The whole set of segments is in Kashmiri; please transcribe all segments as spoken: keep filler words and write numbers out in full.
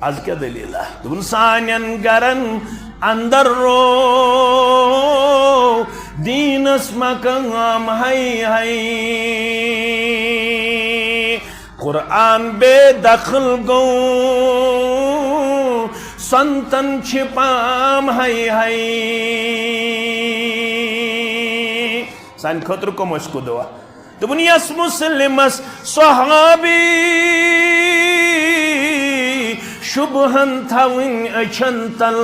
از کیٛاہ دٔلیٖلہ؟ دوٚپُن، سانٮ۪ن گرن اندر رو دیٖنس مقام ہے ہے۔ قرآن بے دخل گوٚو، سنتن چھِ پام ہے ہے۔ سانہِ خٲطرٕ کٕم ٲسۍ قدوہ؟ دوٚپُن، یس مسلمس صحابی شبہن تھاوٕنۍ أچھن تل۔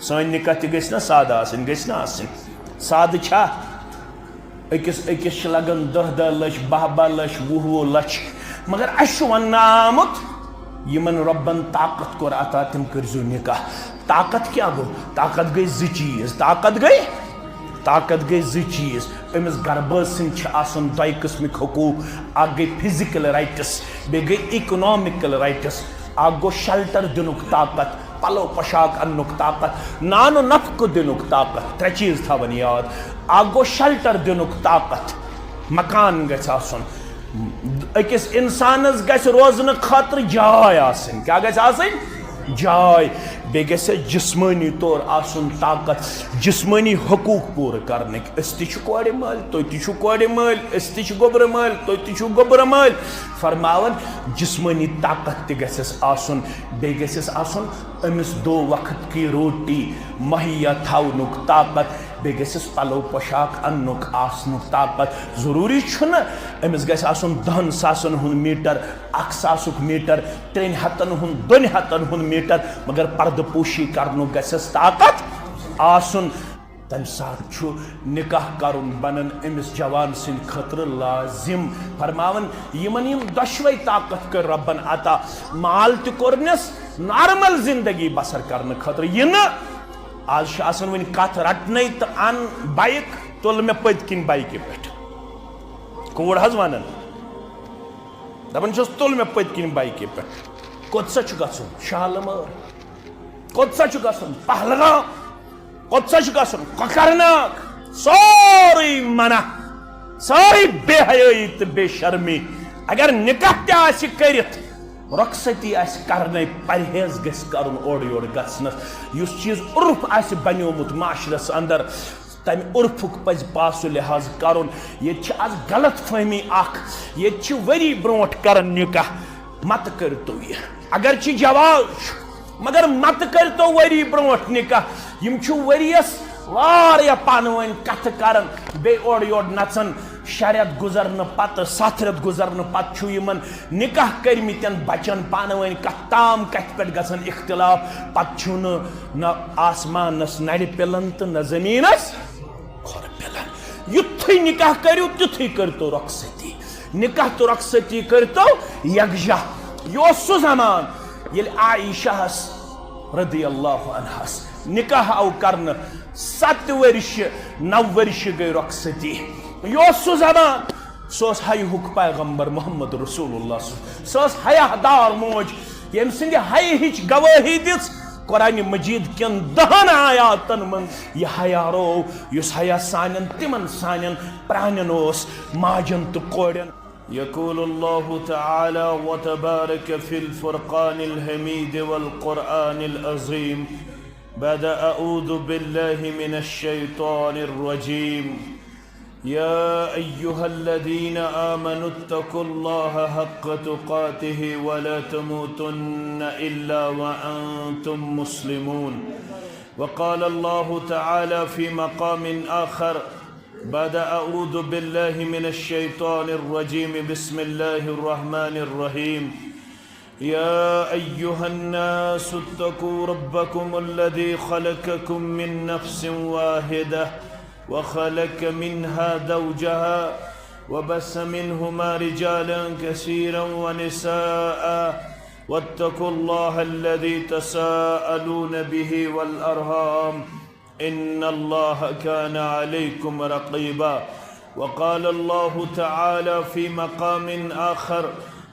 سٲنۍ نکاح تہِ گٔژھۍ نہ سادٕ آسٕنۍ، گٔژھۍ نہ آسٕنۍ۔ سادٕ چھا؟ أکِس أکِس چھِ لگان دَہ دَہ لَچھ، باہ باہ لَچھ، وُہ وُہ لَچھ، مگر اَسہِ چھُ وننہٕ آمُت، یِمن رۄبن طاقت کوٚر عطا، تِم کٔرۍزیو نکاح۔ طاقت کیٛاہ گوٚو؟ طاقت گٔے زٕ چیٖز۔ طاقت گٔے، طاقت گٔے زٕ چیٖز۔ أمِس گربٲژ سٕنٛدۍ چھِ آسان دۄیہِ قٕسمٕکۍ حقوٗق۔ اکھ گٔے فزیکل رایٹس، بیٚیہِ گٔے اکنامکل رایٹس۔ اکھ گوٚو شلٹر دِنُک طاقت، پلو پوشاک اننُک طاقت، نان و نفقہٕ دِنُک طاقت۔ ترٛےٚ چیٖز تھاوان یاد۔ اکھ گوٚو شلٹر دِنُک طاقت، مکان گژھِ آسُن۔ أکِس اِنسانَس گژھِ روزنہٕ خٲطرٕ جاے آسٕنۍ۔ کیٛاہ گژھِ آسٕنۍ؟ جاے۔ بیٚیہِ گژھِ جسمٲنی طور آسُن طاقت، جسمٲنی حقوٗق پوٗرٕ کرنٕکۍ۔ أسۍ تہِ چھِ کورِ مٲلۍ، تُہۍ تہِ چھِو کورِ مٲلۍ، أسۍ تہِ چھِ گوٚبرٕ مٲلۍ، تُہۍ تہِ چھِو گوٚبرٕ مٲلۍ۔ فرماوان، جسمٲنی طاقت تہِ گژھٮ۪س آسُن، بیٚیہِ گژھٮ۪س آسُن أمِس دو وقت کی روٹی مہیا تھاونُک طاقت، بیٚیہِ گژھٮ۪س پلو پوشاک اننُک آسنُک طاقت۔ ضروٗری چھُنہٕ أمِس گژھِ آسُن دَہَن ساسَن ہُنٛد میٖٹر، اکھ ساسُک میٖٹر، ترٛٮ۪ن ہَتَن ہُنٛد، دۄن ہَتَن ہُنٛد میٖٹر، مگر پردٕ پوشی کرنُک گژھٮ۪س طاقت آسُن۔ تمہِ ساتہٕ چھُ نکاح کرُن بنان أمِس جوان سٕنٛدِ خٲطرٕ لازم۔ فرماوان، یِمن یِم دۄشوے طاقت کٔر رۄبن عطا، مال تہِ کوٚرنس نارمل زندگی بسر کرنہٕ خٲطرٕ۔ یہِ نہٕ، آز چھِ آسان وۄنۍ کتھ رٹنے تہٕ ان بایک، تُل مےٚ پٔتۍ کِنۍ بایکہِ پٮ۪ٹھ۔ کوٗر حظ ونان، دپان چھس، تُل مےٚ پٔتۍ کِنۍ بایکہِ پٮ۪ٹھ۔ کوٚت سا چھُ گژھُن؟ شالہٕ مٲر۔ کوٚت سا چھُ گژھُن؟ پہلگام۔ کوٚت سا چھُ گژھُن؟ کۄکرناگ۔ سورُے منع، سٲرٕے بے حیٲیی تہٕ بے شرمی۔ اگر نکاح تہِ آسہِ کٔرِتھ، رۄخصتی آسہِ کرنے، پرہیز گژھِ کرُن اورٕ یورٕ گژھنس۔ یُس چیٖز عرف آسہِ بنیومُت معاشرس اندر، تمہِ عرفُک پزِ پاس و لحاظ کرُن۔ ییٚتہِ چھِ از غلط فہمی اکھ، ییٚتہِ چھِ ؤری برونٹھ کران نکاح، متہٕ کٔرتو یہِ۔ اگرچہِ جواز چھُ، مگر متہٕ کٔرتو ؤری برونٹھ نکاح۔ یِم چھِ ؤریس واریاہ پانہٕ ؤنۍ کتھٕ کران، بیٚیہِ اورٕ یورٕ نژان۔ شےٚ رٮ۪تھ گُزرنہٕ پتہٕ، ستھ رٮ۪تھ گُزرنہٕ پتہٕ چھُ یِمن نکاح کٔرمٕتٮ۪ن بچن پانہٕ ؤنۍ کتھ تام کتھِ پٮ۪ٹھ گژھان اختلاف۔ پتہٕ چھُنہٕ نہ آسمانس نرِ پِلان تہٕ نہ زٔمیٖنس کھۄر پِلان۔ یُتھُے نکاح کٔرِو، تیُتھُے کٔرۍتو رۄخصتی۔ نکاح تہٕ رۄخصتی کٔرۍتو یکجاہ۔ یہِ اوس سُہ زمان، ییٚلہِ عائشہس رضی اللہ عنہس نکاح آو کرنہٕ، ستہِ ؤرشہِ، نو ؤرشہِ گٔے رۄخصتی۔ یہِ اوس سُہ زمان، سُہ اوس حیاہُک پیغمبر محمد رسول اللہ۔ سُہ، سۄ ٲس حیا دار موج، ییٚمہِ سٕنٛدِ حیہٕچ گوٲہی دِژ قرآن مجید کٮ۪ن دَہَن آیاتن منٛز یہِ حیا رو، یُس حیا سانٮ۪ن تِمن سانٮ۪ن پرٛانٮ۪ن اوس، ماجن تہٕ کورٮ۪ن۔ يقول الله تعالى وتبارك في الفرقان الحميد والقرآن العظيم بعد أعوذ بالله من الشيطان الرجيم. يا أيها الذين آمنوا اتقوا الله حق تقاته ولا تموتن إلا وأنتم مسلمون. وقال الله تعالى في مقام آخر بعد أعوذ بالله من الشيطان الرجيم. بسم الله الرحمن الرحيم. يا أيها الناس اتقوا ربكم الذي خلقكم من نفس واحدة وخلق منها زوجها وبث منهما رجالا كثيرا ونساء واتقوا الله الذي تساءلون به والأرحام إن الله كان عليكم رقيبا. وقال الله تعالى في مقام آخر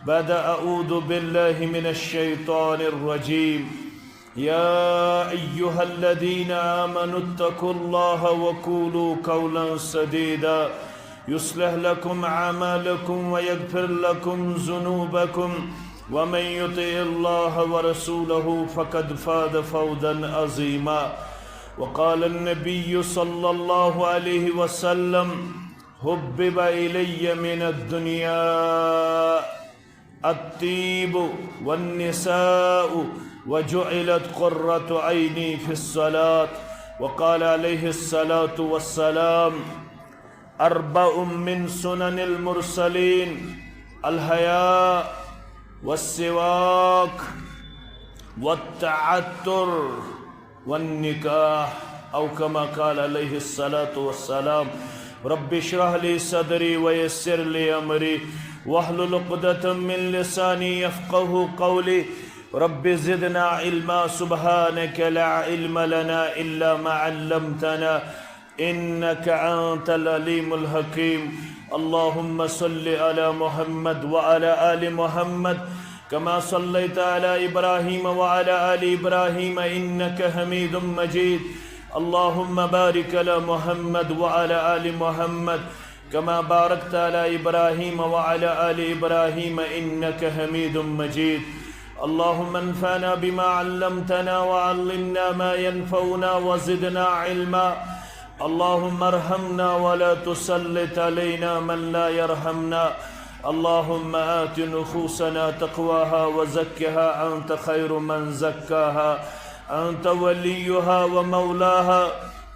بعد أعوذ بالله من الشيطان الرجيم. يا أيها الذين آمنوا اتقوا الله وقولوا قولا سديدا يصلح لكم أعمالكم ويغفر لكم ذنوبكم ومن يطع الله ورسوله فقد فاز فوزا عظيما. وقال النبي صلى الله عليه وسلم: حبب إلي من الدنيا الطيب والنساء وجعلت قرة عيني في الصلاة. وقال عليه الصلاة والسلام: أربع من سنن المرسلين: الحياء والسواك والتعطر والنكاح، أو كما قال عليه الصلاة والسلام. رب اشرح لي صدري ويسر لي أمري واحلل عقدة من لساني يفقه قولي. رب زدنا علما، سبحانك لا علم لنا إلا ما علمتنا إنك أنت العليم الحكيم. اللهم صل على محمد وعلى آل محمد كما صليت على إبراهيم وعلى آل إبراهيم إنك حميد مجيد. اللهم بارك على محمد وعلى آل محمد كما باركت على إبراهيم وعلى آل إبراهيم إنك حميد مجيد. اللهم انفعنا بما علمتنا وعلمنا ما ينفعنا وزدنا علما. اللهم ارحمنا ولا تسلط علينا من لا يرحمنا. اللهم آت نفوسنا تقواها وزكها أنت خير من زكاها أنت وليها ومولاها.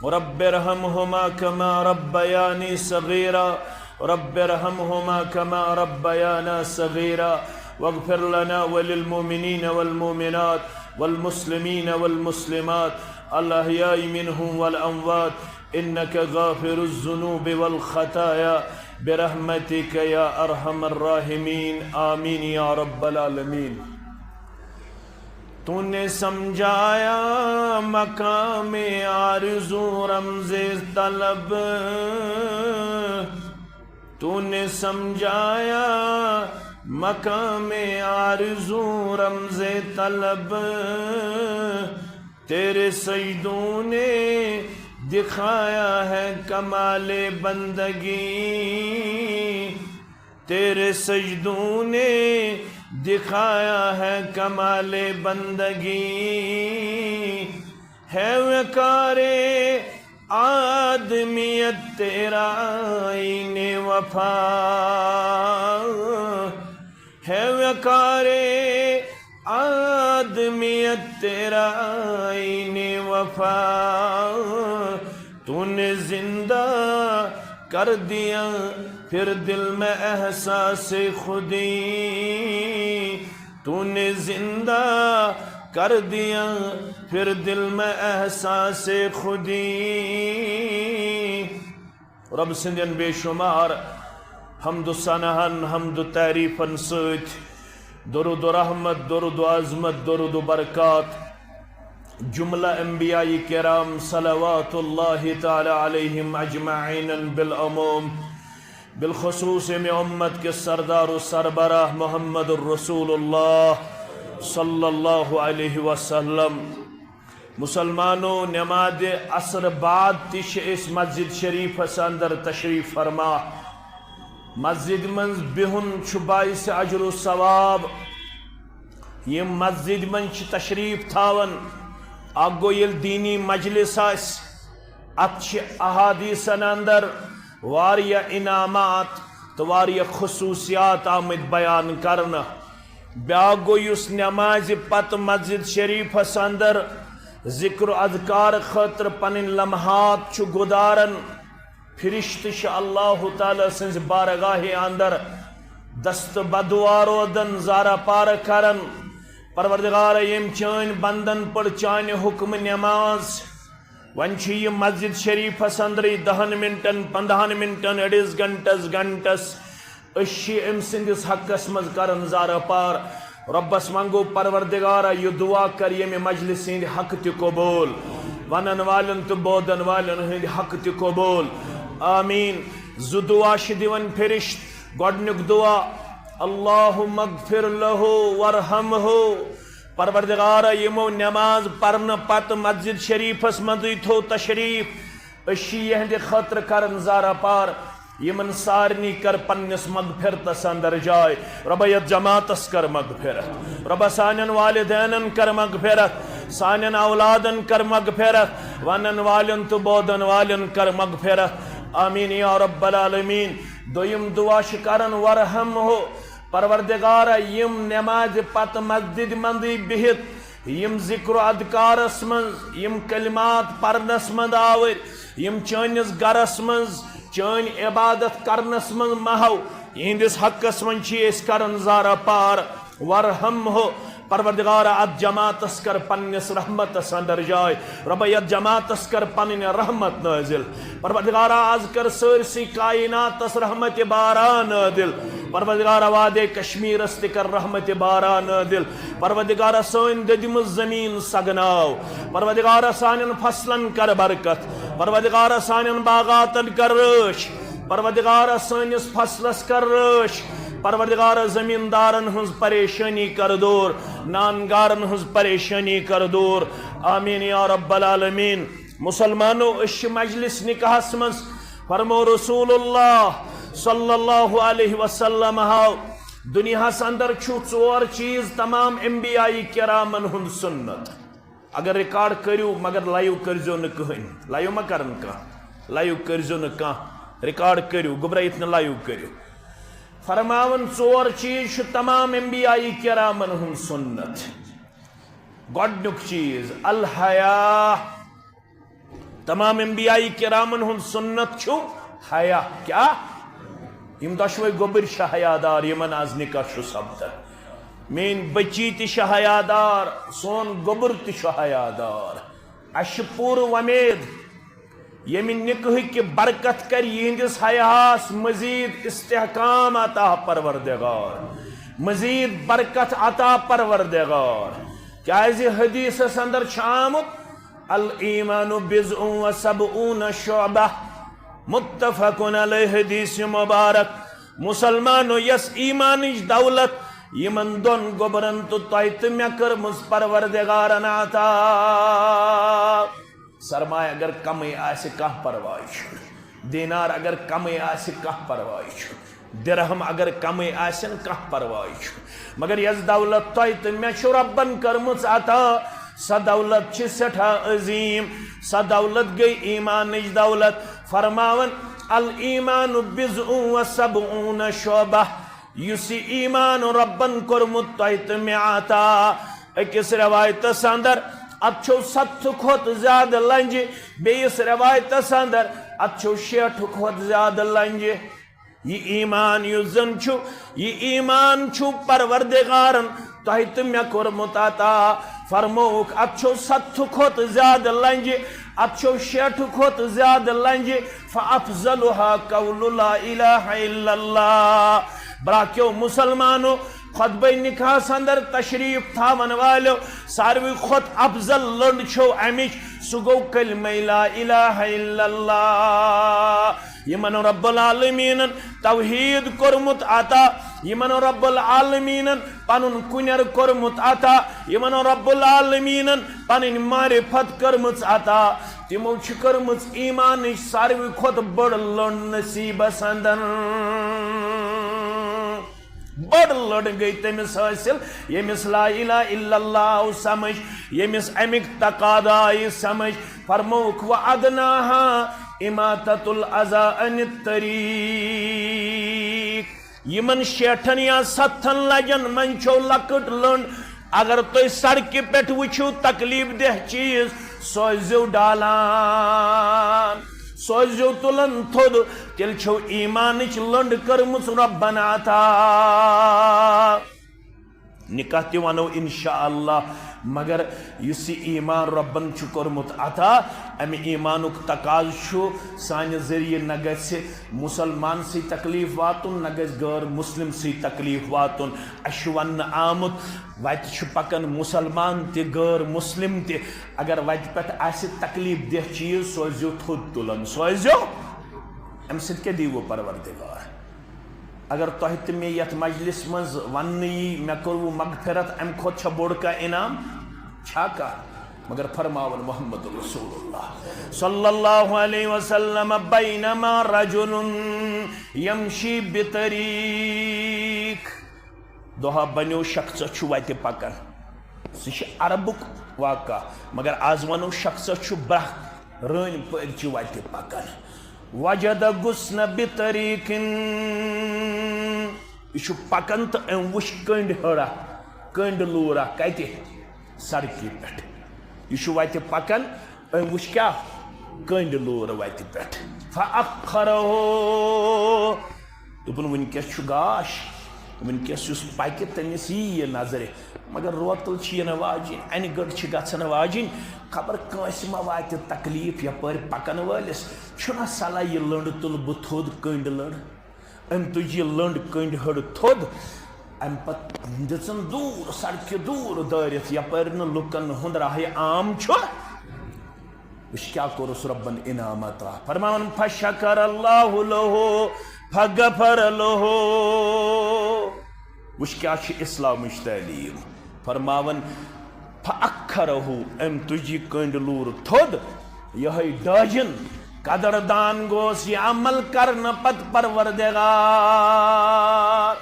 رب ارحمهما كما ربياني صغيرا. رب ارحمهما كما ربيانا صغيرا. واغفر لنا وللمؤمنين والمؤمنات والمسلمين والمسلمات الأحياء منهم والأموات إنك غافر الذنوب والخطايا برحمتك يا أرحم الراحمين. آمين يا رب العالمين. تو نے سمجھایا مقام آرزو رمز طلب، تو نے سمجھایا مقام آرزو رمز طلب، تیرے سجدوں نے دکھایا ہے کمال بندگی، تیرے سجدوں نے دکھایا ہے کمال بندگی۔ ہے وقار آدمیت تیرا آئین وفا، ہے وقار آدمیت تیرا آئین وفا۔ تو نے زندہ کر دیا پھر دل میں احساس خودی، تو نے زندہ کر دیا پھر دل میں احساس خودی۔ رب سٕنٛدٮ۪ن بے شمار حمد و ثناہن، حمد و تعریفن سۭتۍ درود و رحمت، درود و عظمت، درود و برکات جملہ انبیاء کرام صلوات اللہ تعالی علیہم اجمعین بالعموم، بالخصوص ییٚمہِ امت کِس سردار و سربراہ محمد رسول اللہ صلی اللہ علیہ وسلم۔ مسلمانو، نماز عصر بعد تہِ چھِ أسۍ مسجد شریفس اندر تشریف فرما۔ مسجد منٛز بِہُن چھُ باعث اجر و ثواب۔ یِم مسجد منٛز چھِ تشریف تھاوان، اکھ گوٚو ییٚلہِ دینی مجلس آسہِ، اتھ چھِ احادیثن اندر واریاہ انعامات تہٕ واریاہ خصوصیات آمٕتۍ بیان کرنہٕ۔ بیاکھ گوٚو یُس نمازِ پتہٕ مسجد شریفس اندر ذکر و اذکار خٲطرٕ پنٕنۍ لمحات چھُ گُزاران، فرشتہٕ چھِ اللہ تعالیٰ سٕنٛزِ بارگاہہِ اندر دست بدعا روزان، زارہ پارہ کران، پروردگارا، ییٚمۍ چٲنۍ بندن پٔر چانہِ حکمہٕ نماز، وۄنۍ چھِ یہِ مسجد شریفس اندرٕے دہن منٹن، پندہن منٹن، أڑِس گھنٹس، گھنٹس، أسۍ چھِ أمۍ سٕنٛدِس حقس منٛز کران زارہ پار۔ رۄبس منٛگو، پروردگارا، یہِ دعا کر ییٚمہِ مجلسہِ ہٕنٛدۍ حق تہِ قبول، ونن والٮ۪ن تہٕ بوزن والٮ۪ن ہٕنٛدۍ حق تہِ قبول۔ آمین۔ زٕ دعا چھِ دِوان فرشت۔ گۄڈٕنیُک دعا، اللہم اغفر لہ وارحمہ۔ پروردگارا، یِمو نماز پرنہٕ پتہٕ مسجد شریفس منٛزٕے تھوو تشریف، أسۍ چھِ یِہنٛدِ خٲطرٕ کران زارہ پار۔ یِمن سارنٕے کر پننِس مغفرتس اندر جاے۔ رۄبہ، یتھ جماعتس کر مغفرت۔ رۄبہ، سانٮ۪ن والدینن کر مغفرت، سانٮ۪ن اولادن کر مغفرت، ونن والٮ۪ن تہٕ بوزن والٮ۪ن کر مغفرت۔ آمین یا رب العالمین۔ دوٚیِم دعا چھِ کران، ورحم ہو، پروردگارا، یِم نمازِ پتہٕ مسجدِ منٛزٕے بِہِتھ، یِم ذکر و اذکارس منٛز، یِم کلمات پرنس منٛز آوٕرۍ، یِم چٲنِس گرس منٛز چٲنۍ عبادت کرنس منٛز محو، یِہنٛدِس حقس منٛز چھِ أسۍ کران زارہ پار۔ ورحم ہو، پروردگارا، اتھ جماعتس کر پننِس رحمتس اندر جاے۔ رۄبہ، یتھ جماعتس کر پنٕنۍ رحمت نازل۔ پروردگارا، از کر سٲرسٕے کائناتس رحمت باران نازل۔ پروردگارا، وادی کشمیرس تہِ کر رحمت باران نازل۔ پروردگارا، سٲنۍ دٔدمٕژ زمین سگناو۔ پروردگارا، سانٮ۪ن فصلن کر برکت۔ پروردگارا، سانٮ۪ن باغاتن کر رٲچھ۔ پروردگارا، سٲنِس فصلس کر رٲچھ۔ پروردگارا، زمیٖندارن ہٕنٛز پریشٲنی کر دوٗر، نانگارن ہٕنٛز پریشٲنی کر دوٗر۔ آمین یا رب العالمین۔ مسلمانو، أسۍ چھِ مجلس نکاحس منٛز۔ فرمو رسول اللہ صلی اللہ علیہ وسلم ہاو، دنیاہس اندر چھُ ژور چیٖز تمام انبیاء کرامن ہُنٛد سنت۔ اگر ریکارڈ کٔرِو، مگر لایو کٔرزیو نہٕ کٕہٕنۍ۔ لایو ما کرن کانٛہہ؟ لایو کٔرزیو نہٕ کانٛہہ۔ ریکارڈ کٔرِو، گوٚبرا یِتھ نہٕ لایو کٔرِو۔ فرماوان، ژور چیٖز چھُ تمام انبیاء کرامن ہُنٛد سنت۔ گۄڈٕنیُک چیٖز، الحیا۔ تمام انبیاء کرامن ہُنٛد سنت چھُ حیا۔ کیٛاہ؟ یِم دۄشوے گوٚبٕرۍ چھِ حیا دار، یِمن از نکاح چھُ سپدان۔ میٲنۍ بچی تہِ چھِ حیا دار، سون گوٚبُر تہِ چھُ حیا دار۔ اسہِ چھِ پوٗرٕ وۄمید، ییٚمہِ نکاحٕکہِ برکت کرِ یِہنٛدِس حیاہس مزید استحکام عطا پروردگار، مزید برکت عطا پروردگار۔ کیازِ حدیثس اندر چھُ آمُت، الایمان بضع و سبعون شعبہ، متفق علیہ۔ حدیث مبارک۔ مسلمانو، یس ایمانٕچ دولت یِمن دۄن گوٚبرن تہٕ تۄہہِ تہٕ مےٚ کٔرمٕژ پروردگارن عطا۔ سرمایہ اگر کمٕے آسہِ، کانٛہہ پرواے چھُنہٕ۔ دینار اگر کمٕے آسہِ، کانٛہہ پرواے چھُنہٕ۔ درہم اگر کمٕے آسن، کانٛہہ پرواے چھُنہٕ۔ مگر یۄس دولت تۄہہِ تہٕ مےٚ چھُ رۄبن کٔرمٕژ عطا، سۄ دولت چھِ سٮ۪ٹھاہ عظیٖم۔ سۄ دولت گٔے ایمانٕچ دولت۔ فرماوان، الایمان بضع و سبعون شعبہ۔ یُس یہِ ایمان رۄبن کوٚرمُت تۄہہِ تہٕ مےٚ عطا۔ أکِس رٮ۪وایتس اندر، اتھ چھو ستتھٕ کھۄتہٕ زیادٕ لنجہِ، بیٚیِس رٮ۪وایتس اندر، اتھ چھو شیٹھٕ کھۄتہٕ زیادٕ لنجہِ۔ یہِ ایمان یُس زن چھُ، یہِ ایمان چھُ پروردگارن تۄہہِ تہٕ مےٚ کوٚرمُت عطا۔ فرمووُکھ، اتھ چھو ستتھٕ کھۄتہٕ زیادٕ لنجہِ، اتھ چھو شیٹھٕ کھۄتہٕ زیادٕ لنجہِ۔ فافضلها قول لا الہ الا اللہ۔ براکیو مسلمانو، خطبہ نکاحس اندر تشریف تھاون والیو، ساروی کھۄتہٕ افضل لٔنڈ چھو امِچ، سُہ گوٚو کلمہ لا الہ الا اللہ۔ یِمن رب العالمینن توحید کوٚرمُت عطا، یِمن رب العالمینن پنُن کُنٮ۪ر کوٚرمُت عطا، یِمن رب العالمینن پنٕنۍ معرفت کٔرمٕژ عطا، تِمو چھِ کٔرمٕژ ایمانٕچ ساروی کھۄتہٕ بٔڑ لٔنڈ نصیبس اندر۔ بٔڑ لٔنڈ گٔے تٔمِس حٲصِل، ییٚمِس لا الہ الا اللہ آو سمجھ، ییٚمِس اَمِکۍ تقاضا آیہِ سمجھ۔ فرمووُکھ، وَأَدْنَاهَا إِمَاطَةُ الْأَذَىٰ عَنِ الطَّرِيقِ۔ یِمن شیٹھن یا ستتھن لنجن منٛز چھو لۄکٕٹ لٔنڈ۔ اگر تُہۍ سڑکہِ پٮ۪ٹھ وٕچھِو تکلیف دہ چیز، سوزیو ڈالان، سوزیو تُلان تھوٚد، تیٚلہِ چھو ایمانٕچ لٔنڈ کٔرمٕژ رۄبن عطا۔ نکاح تہِ ونو انشاءاللہ، مگر یُس یہِ ایمان رۄبن چھُ کوٚرمُت عطا، امہِ ایمانُک تقاضہٕ چھُ سانہِ ذٔریعہٕ نہ گژھِ مسلمان سٕے تکلیف واتُن، نہ گژھِ غٲر مسلم سٕے تکلیف واتُن۔ اسہِ چھُ وننہٕ آمُت، وتہِ چھُ پکان مسلمان تہِ، غٲر مسلم تہِ۔ اگر وتہِ پٮ۪ٹھ آسہِ تکلیف دہ چیز، سوزیو تھوٚد تُلان، سوزیو۔ امہِ سۭتۍ کیٛاہ دیٖوٕ پروردگار؟ اگر تۄہہِ تہٕ مےٚ یتھ مجلس منٛز وننہٕ یی، مےٚ کوٚروٕ مغفرت، امہِ کھۄتہٕ چھا بوٚڑ کانٛہہ انعام؟ چھا کانٛہہ؟ مگر فرماون محمد رسول اللہ صلی اللہ علیہ وسلم، بینما رجل یمشی بطریق، دۄہا بنیو شخص چھُ وتہِ پکان۔ سُہ چھُ عربُک واقعہ، مگر از ونو شخص چھُ برٛکھ رٲنۍ پٲرۍ چہِ وتہِ پکان۔ وجد غصن بطریق، یہِ چھُ پکان تہٕ أمۍ وٕچھ کٔنٛڈۍ ہٕڑا، کٔنٛڈۍ لوٗرا۔ کتہِ؟ سڑکہِ پٮ۪ٹھ۔ یہِ چھُ وتہِ پکان، أمۍ وٕچھ کیٛاہ؟ کٔنٛڈۍ لوٗر وتہِ پٮ۪ٹھ۔ فأخره۔ دوٚپُن، وٕنکیٚس چھُ گاش، وٕنکیٚس یُس پکہِ تٔمِس یی یہِ نظرِ، مگر روتل چھِ یِنہٕ واجِنۍ، انہِ گٔٹ چھِ گژھن واجِنۍ، خبر کٲنٛسہِ ما واتہِ تکلیف یپٲرۍ پکن وٲلِس۔ چھُنہ صلاح یہِ لٔنٛڈ تُلہٕ بہٕ تھوٚد، کٔنٛڈۍ لٔنٛڈ؟ أمۍ تُج یہِ لٔنٛڈ کٔنٛڈۍ ہٕڑ تھوٚد، امہِ پتہٕ دِژٕن دوٗر، سڑکہِ دوٗر دٲرِتھ، یپٲرۍ نہٕ لُکن ہُنٛد راہے عام چھُ۔ وٕچھ کیٛاہ کوٚرُس رۄبن انعام عطا۔ فرماوان، فشکر اللہ لہ فغفر لہ۔ وٕچھ کیٛاہ چھِ اسلامٕچ تعلیٖم۔ فرماوان، فأخره، أمۍ تُج یہِ کٔنٛڈۍ لوٗر تھوٚد، یِہوٚے ڈٲجِن۔ قدردان گوس یہِ عمل کرنہٕ پتہٕ پروردگار۔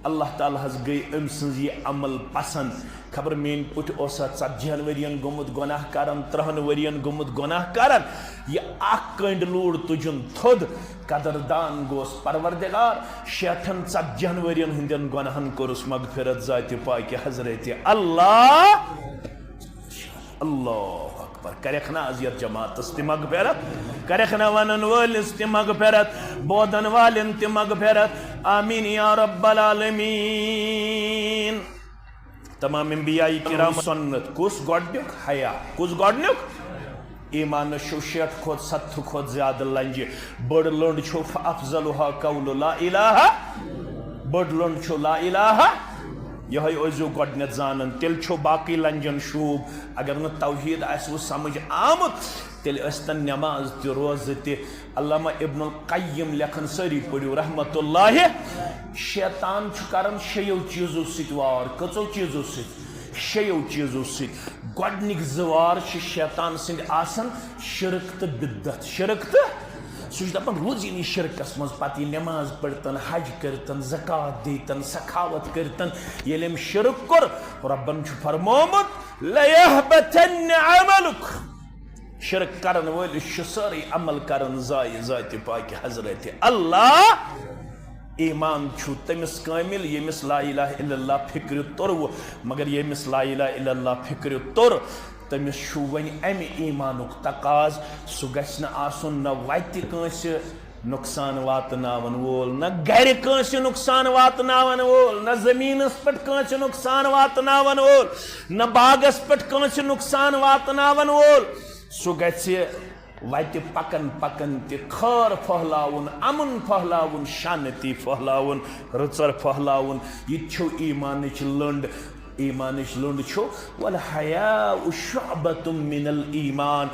اللہ تعالیٰ ہس گٔے أمۍ سٕنٛز یہِ عمل پسنٛد۔ خبر میٛٲنۍ پُٹھۍ اوسا ژتجی ہن ؤرین گوٚمُت گۄناہ کران، ترٕٛہن ؤرین گوٚمُت گۄناہ کران۔ یہِ اکھ کٔنٛڈۍ لوٗر تُجُن تھوٚد، قدردان گوس پروردگار۔ شیٹھن ژتجی ہن ؤرین ہٕنٛدٮ۪ن گۄناہن کوٚرُس مغفرت ذاتِ پاکہِ حضرت اللہ۔ اللہ اکبر۔ کرکھ نا از یتھ جماعتس تہِ مغفرت؟ کرکھ نا ونن وٲلِس تہِ مغفرت، بوزن والٮ۪ن تہِ مغفرت؟ آمین یا رب العالمین۔ تمام انبیاء کرام سنت۔ کُس گۄڈنیُک؟ حیا۔ کُس گۄڈنیُک؟ ایمانس چھو شیٹھ کھۄتہٕ ستتھٕ کھۄتہٕ زیادٕ لنجہِ۔ بٔڑ لٔنڈ چھو فافضلها قول لا الہ۔ بٔڑ لٔنڈ چھو لا الہ۔ یہے ٲسۍزیو گۄڈنیتھ زانان، تیٚلہِ چھو باقٕے لنجن شوٗب۔ اگر نہٕ توحید آسِوٕ سمجھ آمُت، تیٚلہِ ٲسۍتن نماز تہِ، روزٕ تہِ۔ علامہ ابن القیم لیکھان، سٲری پٔرِو رحمت اللہ۔ شیطان چھُ کران شیٚیو چیٖزو سۭتۍ وار۔ کٔژو چیٖزو سۭتۍ؟ شیٚیو چیٖزو سۭتۍ۔ گۄڈٕنِکۍ زٕ وار چھِ شیطان سٕنٛدۍ آسان، شرک تہٕ بدعت۔ شرک تہٕ، سُہ چھُ دپان، روٗزِن یہِ شرکس منٛز، پتہٕ یہِ نماز پٔرتن، حج کٔرتن، زکوٰۃ دیتن، سخاوت کٔرتن۔ ییٚلہِ أمۍ شرک کوٚر، رۄبن چھُ فرمومُت، لیحبطن عملک۔ شرک کرن وٲلِس چھُ سٲرٕے عمل کرن ضایع ذاتِ پاکہِ حضرت اللہ۔ ایمان چھُ تٔمِس کٲمِل، ییٚمِس لا الہ الا اللہ فکرِ توٚروٕ۔ مگر ییٚمِس لا الہ الا اللہ فکرِ توٚر، تٔمِس چھُ وۄنۍ امہِ ایمانُک تقاض۔ سُہ گژھِ نہٕ آسُن نہ وتہِ کٲنٛسہِ نۄقصان واتناون وول، نہ گرِ کٲنٛسہِ نۄقصان واتناون وول، نہ زٔمیٖنس پٮ۪ٹھ کٲنٛسہِ نۄقصان واتناون وول، نہ باغس پٮ۪ٹھ کٲنٛسہِ نۄقصان واتناون وول۔ سُہ گژھِ وتہِ پکن پکن تہِ خٲر پھٔہلاوُن، امُن پھٔہلاوُن، شانتی پھٔہلاوُن، رٕژر پھٔہلاوُن۔ یہِ تہِ چھو ایمانٕچ لٔنڈ۔ ایمانٕچ لٔنڈ چھو، والحیاء شعبۃ من الایمان۔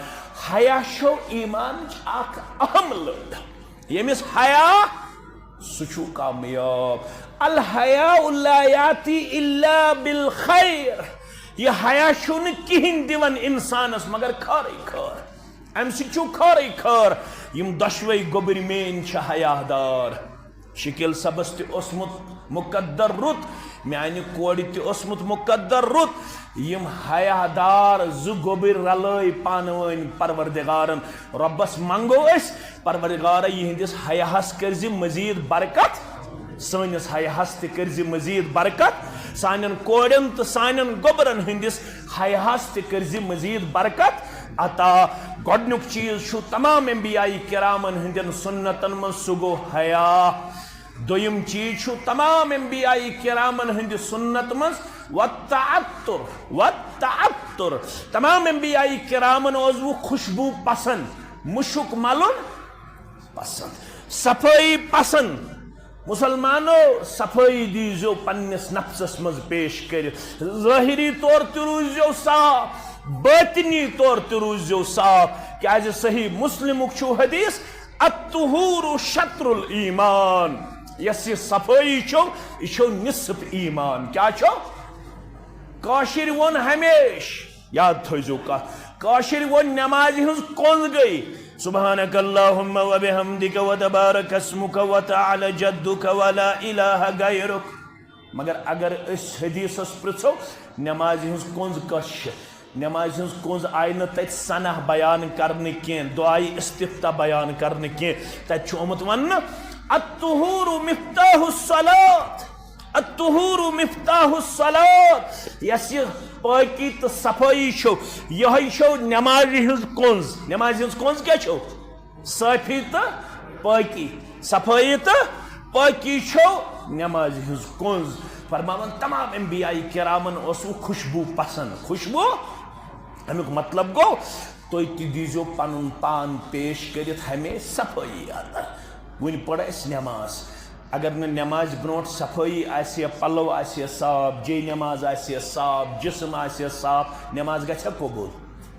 حیا چھو ایمانٕچ اکھ اہم لٔنڈ۔ ییٚمِس حیا، سُہ چھُ کامیاب۔ الحیاء لا یاتی الا بالخیر۔ یہِ حیا چھُنہٕ کِہیٖنۍ دِوان انسانس مگر خٲرٕے خٲر۔ امہِ سۭتۍ چھُ خٲرٕے خٲر۔ یِم دۄشوے گوٚبٕرۍ میٲنۍ چھِ حیا دار۔ شکیل صٲبس تہِ اوسمُت مقدر رُت، میانہِ کورِ تہِ اوسمُت مقدر رُت۔ یِم حیا دار زٕ گوٚبٕرۍ رلٲے پانہٕ ؤنۍ پروردگارن۔ رۄبس منگو أسۍ، پروردگارا، یِہنٛدِس حیاہس کٔرزِ مزید برکت، سٲنِس حیاہس تہِ کٔرزِ مزید برکت، سانٮ۪ن کورٮ۪ن تہٕ سانٮ۪ن گوٚبرن ہٕنٛدِس حیاہس تہِ کٔرزِ مزید برکت عطا۔ گۄڈنیُک چیٖز چھُ تمام انبیاء کرامن ہٕنٛدٮ۪ن سنتن منٛز، سُہ گوٚو حیا۔ دوٚیِم چیٖز چھُ تمام انبیاء کرامن ہٕنٛدِ سنت منٛز والتعطر، والتعطر۔ تمام انبیاء کرامن اوس وۄنۍ خوشبو پسند، مُشُک ملُن پسند، صفٲیی پسند۔ مسلمانو، صفٲیی دیٖزیو پننِس نفسس منٛز پیش کٔرِتھ۔ ظٲہری طور تہِ روٗزیو صاف، باطنی طور تہِ روٗزیو صاف، کیازِ صحیح مسلمُک چھُ حدیث، الطہور شطر الایمان۔ یۄس یہِ صفٲیی چھو، یہِ چھو نصف ایمان۔ کیٛاہ چھو؟ کٲشِر ووٚن ہمیشہٕ، یاد تھٲیزیو کتھ، کٲشِر ووٚن نمازِ ہٕنٛز کۄنٛز گٔے، سبحانک اللہم و بحمدک و تبارک اسمک و تعالی جدک و لا الہ غیرک۔ مگر اگر أسۍ حدیثس پرژھو، نمازِ ہٕنٛز کۄنٛز کۄس چھِ؟ نمازِ ہٕنٛز کۄنٛز آیہِ نہٕ تتہِ ثنا بیان کرنہٕ کینٛہہ، دعایہِ استفتاح بیان کرنہٕ کینٛہہ۔ تتہِ چھُ آمُت وننہٕ، الطہور مفتاح الصلاۃ، الطہور مفتاح الصلاۃ۔ یۄس یہِ پٲکی تہٕ صفٲیی چھو، یہے چھو نمازِ ہٕنٛز کۄنٛز۔ نمازِ ہٕنٛز کۄنٛز کیٛاہ چھو؟ صافی تہٕ پٲکی، صفٲیی تہٕ پٲکی چھو نمازِ ہٕنٛز کۄنٛز۔ فرماوان، تمام انبیاء کرامن اوس وۄنۍ خوشبو پسند۔ خوشبو، امیُک مطلب گوٚو، تُہۍ تہِ دیٖزیو پنُن پان پیش کٔرِتھ ہمیشہِ صفٲیی اندر۔ وۄنۍ پٔر اسہِ نماز۔ اگر نہٕ نمازِ برونٛٹھ صفٲیی آسہِ ہے، پلو آسہِ ہے صاف، جے نماز آسہِ ہے صاف، جسم آسہِ ہے صاف، نماز گژھِ ہا قبول؟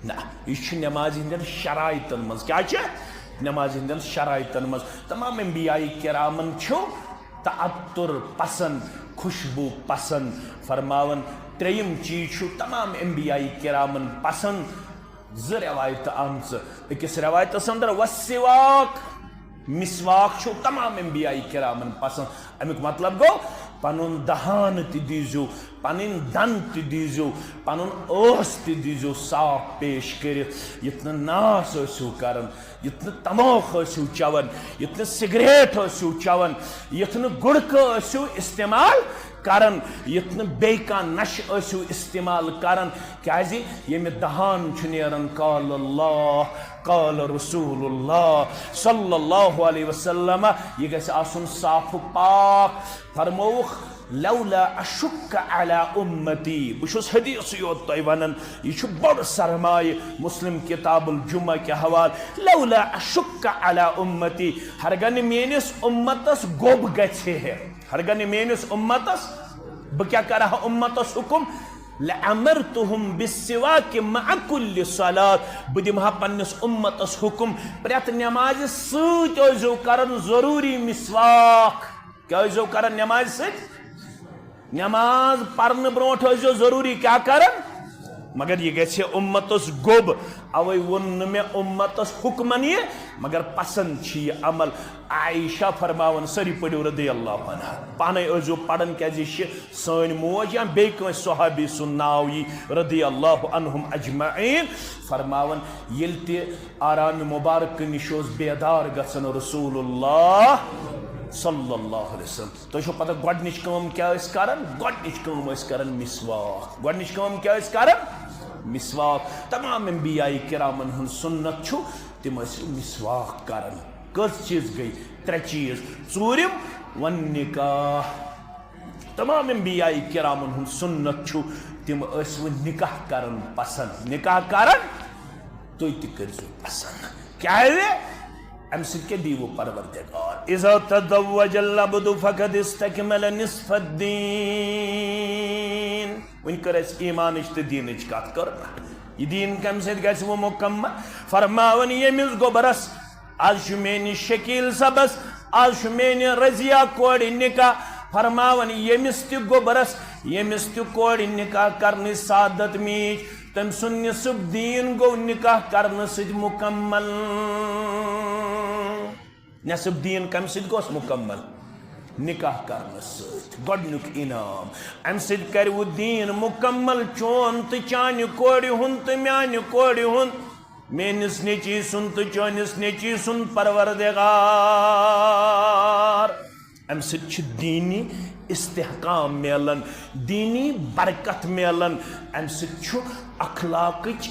نہ، یہِ چھُ نمازِ ہٕنٛدٮ۪ن شرائطن منٛز۔ کیٛاہ چھِ؟ نمازِ ہٕنٛدٮ۪ن شرائطن منٛز۔ تمام انبیاء کرامن چھُ تعطر پسند، خوشبو پسند۔ فرماوان، ترٛیٚیِم چیٖز چھُ تمام انبیاء کرامن پسند۔ زٕ روایتہٕ آمژٕ۔ أکِس روایتس اندر والسواک، مسواک چھُ تمام انبیاء کرامن پسند۔ امیُک مطلب گوٚو، پنُن دہان تہِ دیٖزیو، پنٕنۍ دند تہِ دیٖزیو، پنُن ٲس تہِ دیٖزیو صاف پیش کٔرِتھ، یُتھ نہٕ ناس ٲسِو کران، یُتھ نہٕ تموکھ ٲسِو چٮ۪وان، یُتھ نہٕ سگریٹ ٲسِو چٮ۪وان، یُتھ نہٕ گُڑکہٕ ٲسِو استعمال کران، یُتھ نہٕ بیٚیہِ کانٛہہ نشہٕ ٲسِو استعمال کران، کیازِ ییٚمہِ دہان چھُ نیران قال اللہ، قال رسول اللہ صلی اللہ علیہ وسلم، یہِ گژھِ آسُن صاف و پاک۔ فرمووُکھ، لولا اشک علی امتی، بہٕ چھُس حدیث یوت تۄہہِ ونان، یہِ چھُ بوٚڑ سرمایہِ، مسلم کتاب الجمعہ کہِ حوالہٕ، لولا اشک علی امتی، ہرگاہ نہٕ میٲنِس امتس گوٚب گژھِ ہے، ہرگاہ نہٕ میٲنِس امتس، بہٕ کیٛاہ کرٕ ہا امتس حکم؟ لامرتہم بالسواک مع کل صلاۃ، بہٕ دِمہٕ ہا پننِس امتس حکم، پرٛٮ۪تھ نمازِ سۭتۍ ٲسۍزیو کران ضروٗری مسواک۔ کیٛاہ ٲسۍزیو کران نمازِ سۭتۍ؟ نماز پرنہٕ برونٛٹھ ٲسۍزیو ضروٗری کیٛاہ کران؟ مگر یہِ گژھِ ہے امتس گوٚب، اوے ووٚن نہٕ مےٚ امتس حکمن یہِ، مگر پسند چھِ یہِ عمل۔ عائشہ فرماوان، سٲری پٔرِو رضی اللہ عنہا، پانے ٲسۍزیو پران، کیازِ یہِ چھِ سٲنۍ موج یا بیٚیہِ کٲنٛسہِ صحابی سُنٛد ناو یی رضی اللہ عنہم اجمعین۔ فرماوان، ییٚلہِ تہِ آرام مبارک نِش اوس بیدار گژھان رسول اللہ صلی اللہ علیہ وسلم، تۄہہِ چھو پتہ گۄڈنِچ کٲم کیٛاہ ٲسۍ کران؟ گۄڈنِچ کٲم ٲسۍ کران مسواک۔ گۄڈنِچ کٲم کیٛاہ ٲسۍ کران؟ مسواک۔ تمام انبیاء کرامن ہُنٛد سنت چھُ، تِم ٲسۍ مسواک کران۔ کٔژ چیٖز گٔے؟ ترٛےٚ چیٖز۔ ژوٗرِم، والنکاح۔ تمام انبیاء کرامن ہُنٛد سنت چھُ، تِم ٲسۍ وۄنۍ نکاح کران پسند۔ نکاح کران، تُہۍ تہِ کٔرۍزیو پسند۔ کیٛازِ؟ امہِ سۭتۍ کیٛاہ دیٖوٕ پروردگار؟ اذا تزوج العبد فقد استکمل نصف الدین۔ وۄنۍ کٔر اَسہِ ایٖمانٕچ تہٕ دیٖنٕچ کتھ، کٔر نہ؟ یہِ دیٖن کمہِ سۭتۍ گژھِ وۄنۍ مکمل؟ فرماوان، ییٚمِس گوٚبرس، از چھُ میٲنِس شکیل صٲبس، از چھُ میٲنہِ رضیہ کورِ نکاح، فرماوان، ییٚمِس تہِ گوٚبرس، ییٚمِس تہِ کورِ نکاح کرنٕچ سعادت میٖج، تٔمۍ سُنٛد نصف دیٖن گوٚو نکاح کرنہٕ سۭتۍ مکمل۔ نصف دیٖن کمہِ سۭتۍ گوٚس مکمل؟ نکاح کرنہٕ سۭتۍ۔ گۄڈنیُک انعام، امہِ سۭتۍ کرِوٕ دیٖن مکمل، چون تہٕ چانہِ کورِ ہُنٛد تہٕ میانہِ کورِ ہُنٛد، میٲنِس نیٚچی سُنٛد تہٕ چٲنِس نیٚچی سُنٛد پروردگار۔ امہِ سۭتۍ چھِ دیٖنی استحکام میلان، دیٖنی برکت میلان، امہِ سۭتۍ چھُ اخلاقٕچ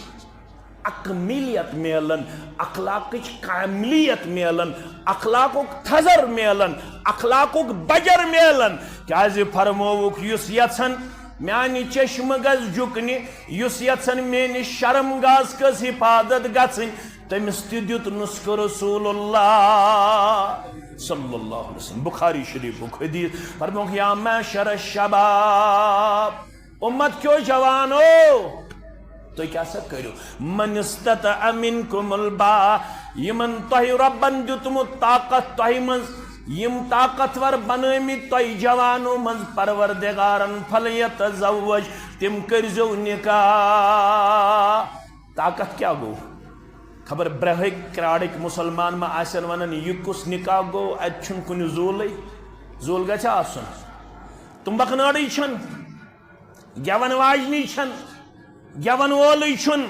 اکمیلیت میلان، اخلاقٕچ کاملیت میلان، اخلاقُک تھزر میلان، اخلاقُک بجر میلان۔ کیازِ فرمووُکھ، یُس یژھن میانہِ چشمہٕ گژھِ جُکنہِ، یُس یژھن میٲنِس شرم گاہ کِس حفاظت گژھٕنۍ، تٔمِس تہِ دیُت نسخہٕ رسول اللہ صلی اللہ علیہ وسلم۔ بخاری شریفُک حدیث۔ فرمووُکھ، یا معشر الشباب، امت کیو جوانو، تُہۍ کیٛاہ سا کٔرِو؟ من استطاع منکم الباء، یِمن تۄہہِ رۄبن دیُتمُت طاقت، تۄہہِ منٛز یِم طاقتور بنٲومٕتۍ تۄہہِ جوانو منٛز پروردگارن، فلیتزوج، تِم کٔرۍزیو نکاح۔ طاقت کیٛاہ گوٚو؟ خبر برٛہٕکۍ کرٛاڑٕکۍ مُسلمان ما آسن ونان، یہِ کُس نکاح گوٚو؟ اتہِ چھُنہٕ کُنہِ زوٗلٕے۔ زوٗل گژھِ آسُن۔ تُمبکھ نٲرٕے چھَنہٕ، گٮ۪ون واجنی چھَنہٕ، گٮ۪ون وولٕے چھُنہٕ،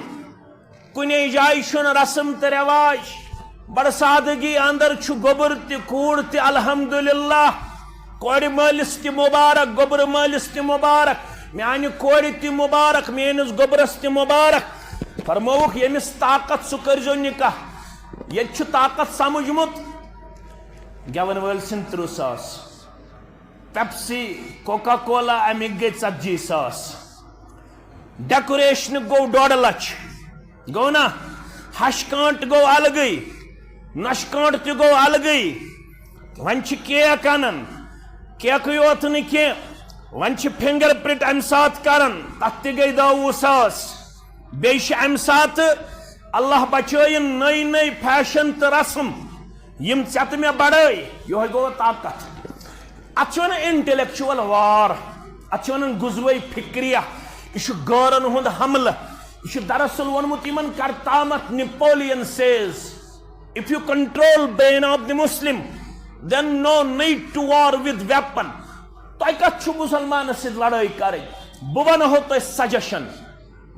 کُنے جایہِ چھُنہٕ رسم تہٕ رٮ۪واج۔ بڑٕ سادگی اندر چھُ گوٚبُر تہِ، کوٗر تہِ، الحمدللہ۔ کورِ مٲلِس تہِ مُبارک، گوٚبرٕ مٲلِس تہِ مُبارک، میانہِ کورِ تہِ مُبارک، میٲنِس گوٚبرس تہِ مُبارک۔ فرمووُکھ، ییٚمِس طاقت، سُہ کٔرۍزیو نکاح۔ ییٚتہِ چھُ طاقت سمجھمُت گٮ۪ون وٲلۍ سٕنٛدۍ تٕرٛہ ساس، پیپسی، کوکا کولا، اَمِکۍ گٔے ژتجی ساس، ڈیکوریشن گوٚو ڈۄڈ لچھ، گوٚو نا؟ ہش کانٹ گوٚو الگٕے، نش کانٹ تہِ گوٚو الگٕے۔ وۄنۍ چھِ کیک انان، کیکٕے یوت نہٕ کینٛہہ، وۄنۍ چھِ فنگر پرنٹ امہِ ساتہٕ کران، تتھ تہِ گٔے دہ وُہ ساس۔ بیٚیہِ چھِ امہِ ساتہٕ، اللہ بچٲیِن، نٔے نٔے فیشن تہٕ رسم، یِم ژےٚ تہٕ مےٚ بڑٲے۔ یِہوٚے گوٚو طاقت۔ اتھ چھِ ونان انٹلیکچوئل وار، اتھ چھِ ونان غزوہ فکریہ۔ یہِ چھُ غٲرن ہُنٛد حملہٕ۔ یہِ چھُ دراصل ووٚنمُت یِمن کرتامتھ Napoleon says, if you control brain of the Muslim, then no need to war with weapon. تۄہہِ کتھ چھُ مُسلمانس سۭتۍ لڑٲے کرٕنۍ؟ بہٕ ونہو تۄہہِ suggestion.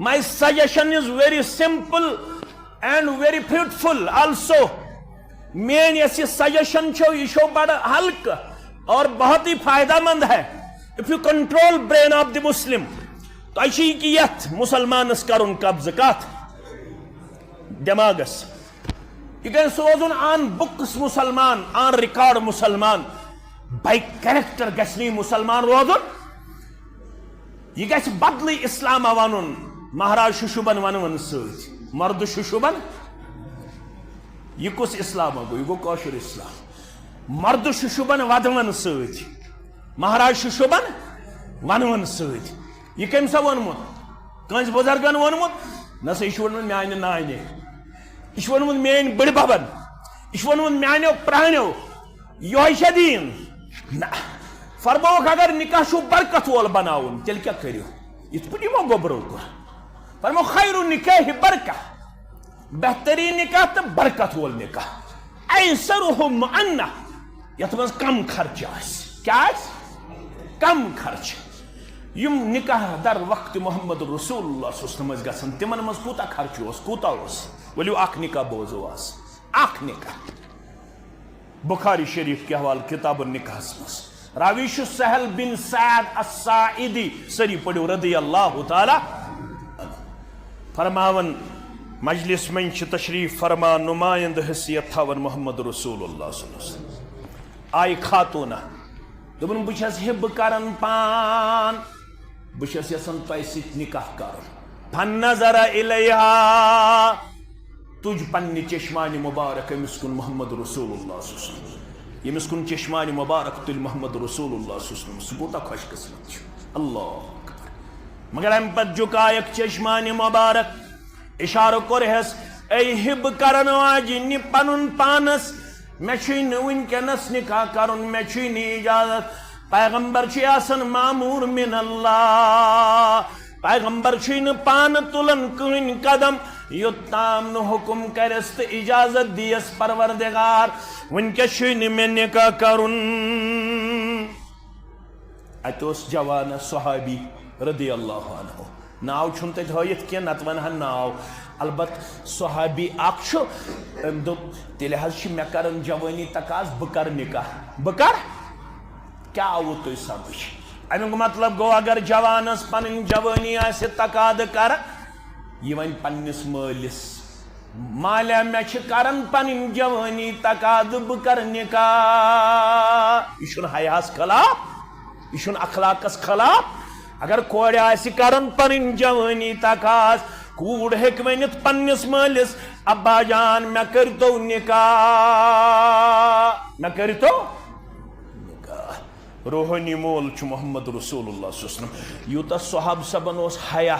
My suggestion is very simple and very fruitful also. میٲنۍ یۄس یہِ سجیشن چھو، یہِ چھو بڑٕ ہلکہٕ اور بہت ہی فائدہ مند ہے۔ If you control brain of the Muslim, تۄہہِ چھُ یہِ کہِ یتھ مُسلمانس کرُن قبضہٕ کتھ؟ دٮ۪ماغس۔ یہِ گژھِ روزُن on books مُسلمان، on record مُسلمان، by character گژھِ نہٕ یہِ مُسلمان روزُن۔ یہِ گژھِ بدلٕے اسلامہ ونُن، مہراز ششوبن ونوُن سۭتۍ۔ مردٕ ششوبن، یہِ کُس اسلامہ گوٚو؟ یہِ گوٚو کٲشُر اسلام۔ مردٕ ششوبن ودوُن سۭتۍ، مہراز ششوبن ونوُن سۭتۍ۔ یہِ کٔمۍ سا ووٚنمُت؟ کٲنٛسہِ بُزرگن ووٚنمُت؟ نہ سا، یہِ چھُ ووٚنمُت میانہِ نانہِ، یہِ چھُ ووٚنمُت میٲنۍ بٕڈببن، یہِ چھُ ووٚنمُت میانیو پرانیو۔ یۄہے چھا دیٖن؟ نہ۔ فرمووُکھ، اگر نکاح چھُو برکت وول بناوُن، تیٚلہِ کیٛاہ کٔرِو؟ یِتھ پٲٹھۍ یِمو گوٚبرو کوٚر۔ فرموو، خیر النکاح برکہ، بہتریٖن نکاح تہٕ برکت وول نکاح۔ ایسرہ معنہ، یتھ منٛز کم خرچہٕ آسہِ۔ کیٛاہ آسہِ؟ کم خرچہٕ۔ یِم نکاح در وقت محمد رسول اللہ صلی اللہ علیہ وسلم ٲسۍ گژھان، تِمن منٛز کوٗتاہ خرچہٕ اوس، کوٗتاہ اوس؟ ؤلِو اکھ نکاح بوزو آز۔ اکھ نکاح۔ بخاری شریف کہِ حوالہٕ کتاب النکاحس منٛز راوی چھُ سہل بن سعد الساعدی، سٲری پٔرِو رضی اللہ تعالیٰ عنہ۔ فرماوان، مجلس منٛز چھِ تشریف فرما نمایندٕ حیثیت تھاوان محمد رسول اللہ صلی اللہ علیہ وسلم۔ آیہِ خاتوٗنہ، دوٚپُن، بہٕ چھَس حِب کران پان، بہٕ چھَس یژھان تۄہہِ سۭتۍ نکاح کرُن۔ فنظر الیہا، تُج پننہِ چشمانِ مبارک أمِس کُن محمد رسول اللہ صلی اللہ علیہ وسلم۔ ییٚمِس کُن چشمانِ مبارک تُلۍ محمد رسول اللہ صلی اللہ علیہ وسلم، سُہ کوٗتاہ خۄش قسمت چھُ۔ اللہ اکبر۔ مگر امہِ پتہٕ جُکایکھ چشمانِ مبارک، اشارٕ کوٚرہس، اے حِب کرن واجنہِ پنُن پانس، مےٚ چھُے نہٕ وٕنکیٚنس نکاح کرُن، مےٚ چھُے نہٕ اجازت۔ پیغمبر چھُے آسان مامور من اللہ۔ پیغمبر چھُے نہٕ پانہٕ تُلان کٕہٕنۍ قدم، یوٚت تام نہٕ حُکُم کرٮ۪س تہٕ اجازت دِیَس پروردگار۔ وٕنکیٚس چھُے نہٕ مےٚ نکاح کرُن۔ اتہِ اوس جوان صحابی رضی اللہ عنہ، ناو چھُنہٕ تتہِ ہٲیِتھ کینٛہہ، نتہٕ ونہٕ ہن ناو۔ البتہ صحابی اکھ چھُ، أمۍ دوٚپ، تیٚلہِ حظ چھِ مےٚ کران جوٲنی تقاض، بہٕ کرٕ نکاح۔ بہٕ کرٕ؟ کیٛاہ آوُ تُہۍ سمجھ؟ امیُک مطلب گوٚو، اگر جوانس پنٕنۍ جوٲنی آسہِ تقاضہٕ کران، یہِ ونہِ پننِس مٲلِس، مالیہ، مےٚ چھِ کران پنٕنۍ جوٲنی تقاضہٕ، بہٕ کرٕ نکاح۔ یہِ چھُنہٕ حیاہس خلاف، یہِ چھُنہٕ اخلاقس خلاف۔ اگر کورِ آسہِ کران پنٕنۍ جوٲنی تقاضہٕ، کوٗر ہیٚکہِ ؤنِتھ پننِس مٲلِس، ابا جان، مےٚ کٔرۍتو نکاح، مےٚ کٔرۍتو نکاح۔ روحٲنی مول چھُ محمد رسول اللہ صلی اللہ علیہ وسلم۔ یوٗتاہ صحابہٕ صٲبن اوس حیا،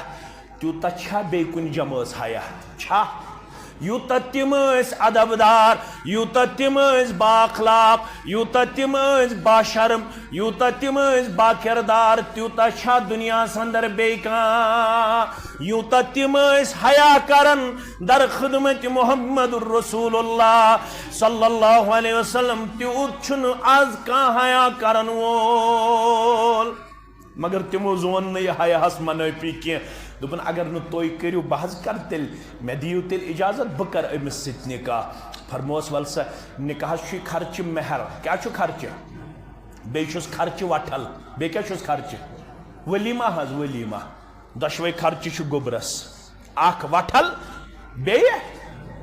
تیوٗتاہ چھا بیٚیہِ کُنہِ جمٲژ حیا؟ چھا؟ یوٗتاہ تِم ٲسۍ ادب دار، یوٗتاہ تِم ٲسۍ با اخلاق، یوٗتاہ تِم ٲسۍ با شرم، یوٗتاہ تِم ٲسۍ با کردار، تیوٗتاہ چھا دُنیاہَس اندر بیٚیہِ کانٛہہ۔ یوٗتاہ تِم ٲسۍ حیا کران در خدمت محمد رسول اللہ صلی اللہ علیہ وسلم، تیوٗت چھُنہٕ آز کانٛہہ حیا کرن وول۔ مگر تِمو زون نہٕ یہِ حیاہَس منٲفی کینٛہہ۔ دوٚپُن، "اگر نہٕ تُہۍ کٔرِو، بہٕ حظ کَرٕ تیٚلہِ، مےٚ دِیِو تیٚلہِ اِجازت، بہٕ کَرٕ أمِس سۭتۍ نِکاح۔" فرموس، "وَلہٕ سا، نِکاحَس چھُے خرچہٕ مہر، کیٛاہ چھُ خرچہٕ؟ بیٚیہِ چھُس خرچہٕ وَٹھَل، بیٚیہِ کیٛاہ چھُس خرچہٕ؟ ؤلیٖما حظ، ؤلیٖما۔ دۄشوَے خرچہٕ چھِ گوٚبرَس، اَکھ وَٹھَل، بیٚیہِ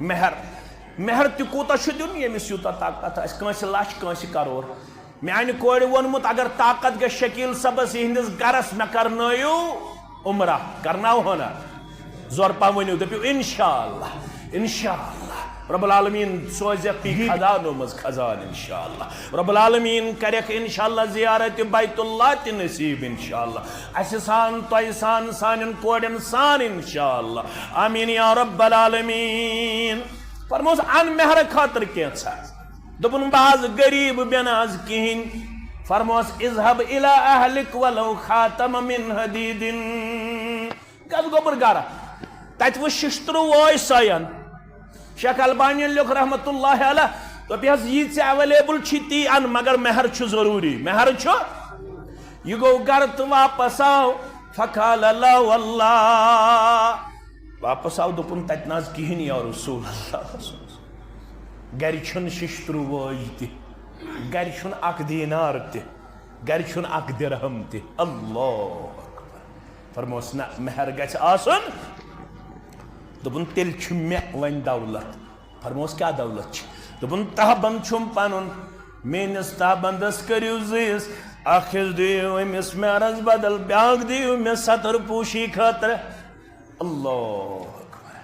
مہر۔ مہر تہِ کوٗتاہ چھُ دیُن؟ ییٚمِس یوٗتاہ طاقت آسہِ، کٲنٛسہِ لَچھ، کٲنٛسہِ کَرور۔" میانہِ کورِ ووٚنمُت، اگر طاقت گژھِ شکیل صٲبس یِہنٛدِس گرس، مےٚ کرنٲیِو عمرہ، کرناوہونا؟ زور پہم ؤنِو، دٔپِو، "انشاءاللہ، انشاءاللہ۔" رب العالمین سوزٮ۪کھ یہِ خزانو منٛز خزان، انشاءاللہ۔ رب العالمین کرٮ۪کھ، انشاءاللہ، زیارت بیت اللہ تہِ نصیب، انشاءاللہ۔ اسہِ سان، تۄہہِ سان، سانٮ۪ن کورٮ۪ن سان، انشاءاللہ۔ آمین یا رب العالمین۔ فرموس، ان مہرٕ خٲطرٕ کینٛژھا۔ دوٚپُن، "بہٕ حظ غریٖب، مےٚ نہٕ حظ کِہیٖنۍ۔" فرموس، "اذهب الى اهلك ولو خاتم من حديد۔" گژھ گوٚبُر گرٕ۔ تتہِ وٕچھ ششترو وٲے سۄین۔ شیخ البانین لیوٚکھ رحمت اللہ علیہ، دوٚپہِ حظ، "یہِ ژےٚ اویلیبل چھی تی ان، مگر مہر چھُ ضروٗری، مہر چھُ۔" یہِ گوٚو گرٕ تہٕ واپس آو۔ فقال، "لا والله۔" واپس آو، دوٚپُن، "تتہِ نہ حظ کِہیٖنۍ یا رسول اللہ۔" گرِ چھُنہٕ ششترو وٲج تہِ، گرِ چھُنہٕ اکھ دینار تہِ، گرِ چھُنہٕ اکھ درہم تہِ۔ اللہ اکبر۔ فرموس، "نہ، مہر گژھِ آسُن۔" دوٚپُن، "تیٚلہِ چھُ مےٚ وۄنۍ دولت۔" فرموس، "کیٛاہ دولت چھِ؟" دوٚپُن، "تہبند چھُم پنُن، میٲنِس تہبندس کٔرِو زٕ حصہٕ، اکھ حصہٕ دِیِو أمِس مہرس بدل، بیٛاکھ دِیِو مےٚ ستر پوٗشی خٲطرٕ۔" اللہ اکبر۔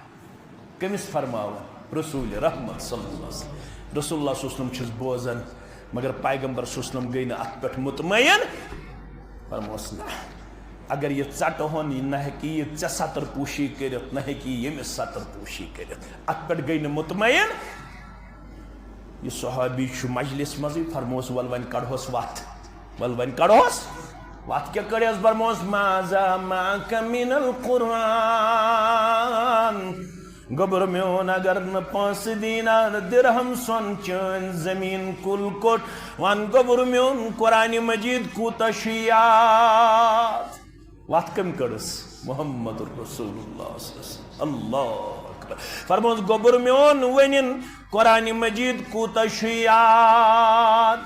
کٔمِس فرماوان؟ رسول رحمت صلی اللہ علیہ وسلم۔ رسول اللہ صلی اللہ علیہ وسلم چھُس بوزان، مگر پیغمبر صلی اللہ علیہ وسلم گٔے نہٕ اتھ پٮ۪ٹھ مطمئن۔ فرموس، "نہ، اگر یہِ ژٹہٕ ہون، یہِ نہ ہیٚکہِ یہِ ژےٚ ستر پوٗشی کٔرِتھ، نہ ہیٚکہِ یہِ ییٚمِس ستر پوٗشی کٔرِتھ۔" اتھ پٮ۪ٹھ گٔے نہٕ مطمئن۔ یہِ صحابی چھُ مجلس منٛزٕے، فرموس، "ول وۄنۍ کڑہوس وتھ، ول وۄنۍ کڑہوس وتھ۔" کیٛاہ کٔڑہس؟ فرموس، "ماذا معك من القرآن؟" گوٚبُر میون، اگر نہٕ پونٛسہٕ، دینار، درہم، سۄن، چٲنۍ زٔمیٖن، کُل کوٚٹ، وَن گوٚبُر میون، قرآنِ مجیٖد کوٗتاہ چھُ یاد؟ وَتھ کٔمۍ کٔڑٕس؟ محمد رسول اللہ صلی اللہ علیہ وسلم۔ اللہ اکبر۔ فرموس، گوٚبُر میون، ؤنِن، قرآنِ مجیٖد کوٗتاہ چھُ یاد؟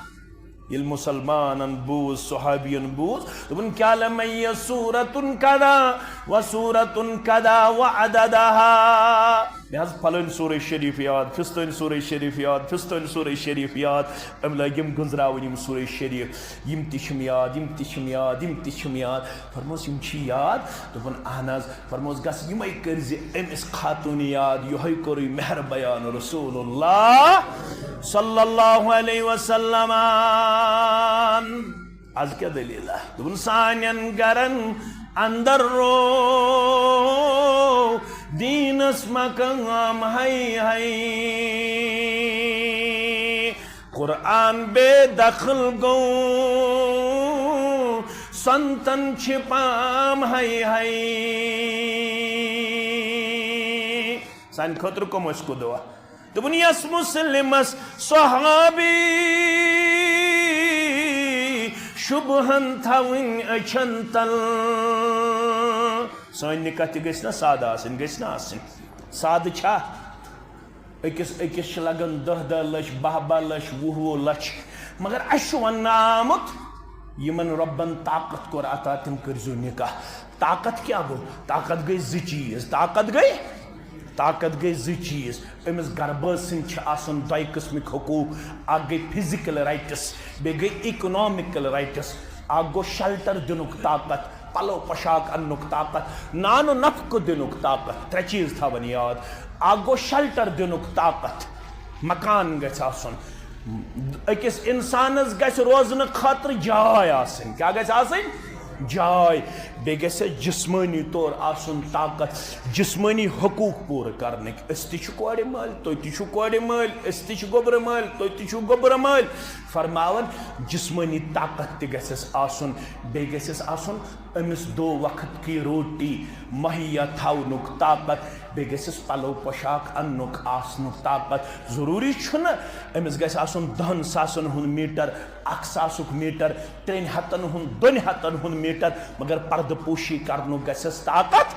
ییٚلہِ مُسلمانن بوٗز، صحابین بوٗز، دوٚپُن، "کیا لمن سورة کذا و سورة کذا و عددها؟" مےٚ حظ پھلٲنۍ سورہ شریف یاد، فِستٲنۍ سورہ شریف یاد، فِستٲنۍ سورہ شریف یاد۔ أمۍ لٲگۍ یِم گٔنٛزراوٕنۍ یِم سورہ شریف، یِم تہِ چھِم یاد، یِم تہِ چھِم یاد، یِم تہِ چھِم یاد۔ فرموس، "یِم چھی یاد؟" دوٚپُن، "اہن حظ۔" فرموس، "گژھ یِمے کٔرزِ أمِس خاتوٗنہِ یاد، یِہوٚے کوٚرُے مہر بیان رسول اللہ صلی اللہ علیہ وسلم۔" از کیٛاہ دٔلیٖلہ؟ دوٚپُن، سانٮ۪ن گرن اندر رو دیٖنس مقام ہاے ہاے۔ قرآن بے دخل گوٚو، سنتن چھِ پام ہاے ہاے۔ سانہِ خٲطرٕ کٕم ٲسۍ قدوہ؟ دوٚپُن، یَس مُسلِمس صحابی شُبہن تھاوٕنۍ أچھن تل۔ سٲنۍ نکاح تہِ گٔژھۍ نہ سادٕ آسٕنۍ، گٔژھۍ نہ آسٕنۍ۔ سادٕ چھا؟ أکِس أکِس چھِ لگان دَہ دَہ لَچھ، باہ باہ لَچھ، وُہ وُہ لَچھ۔ مگر اَسہِ چھُ وَننہٕ آمُت، یِمن رۄبن طاقت کوٚر عطا، تِم کٔرۍزیو نکاح۔ طاقت کیٛاہ گوٚو؟ طاقت گٔے زٕ چیٖز۔ طاقت گٔے، طاقت گٔے زٕ چیٖز۔ أمِس گربٲژ سٕنٛدۍ چھِ آسان دۄیہِ قٕسمٕکۍ حقوٗق۔ اکھ گٔے فزیکل رایٹس، بیٚیہِ گٔے اکنامکل رایٹس۔ اکھ گوٚو شلٹر دِنُک طاقت، پلو پوشاک اننُک طاقت، نان و نفقہٕ دِنُک طاقت۔ ترٛےٚ چیٖز تھاوان یاد۔ اکھ گوٚو شلٹر دِنُک طاقت، مکان گژھِ آسُن۔ أکِس انسانس گژھِ روزنہٕ خٲطرٕ جاے آسٕنۍ۔ کیٛاہ گژھِ آسٕنۍ؟ جاے، بیٚیہِ گژھِ اَسہِ جسمٲنی طور آسُن طاقت، جسمٲنی حقوٗق پوٗرٕ کرنٕکۍ۔ أسۍ تہِ چھِ کورِ مٲلۍ، تُہۍ تہِ چھِو کورِ مٲلۍ، أسۍ تہِ چھِ گوٚبرٕ مٲلۍ، تُہۍ تہِ چھِو گوٚبرٕ مٲلۍ۔ فرماوان، جسمٲنی طاقت تہِ گژھٮ۪س آسُن، بیٚیہِ گژھٮ۪س آسُن أمِس دو وقت کی روٹی مہیا تھاونُک طاقت، بیٚیہِ گژھٮ۪س پلو پوشاک اننُک آسنُک طاقت۔ ضروٗری چھُنہٕ أمِس گژھِ آسُن دہن ساسن ہُنٛد میٖٹر، اکھ ساسُک میٖٹر، ترٛٮ۪ن ہتن ہُنٛد، دۄن ہتن ہُنٛد میٖٹر، مگر پردٕ پوشی کرنُک گژھٮ۪س طاقت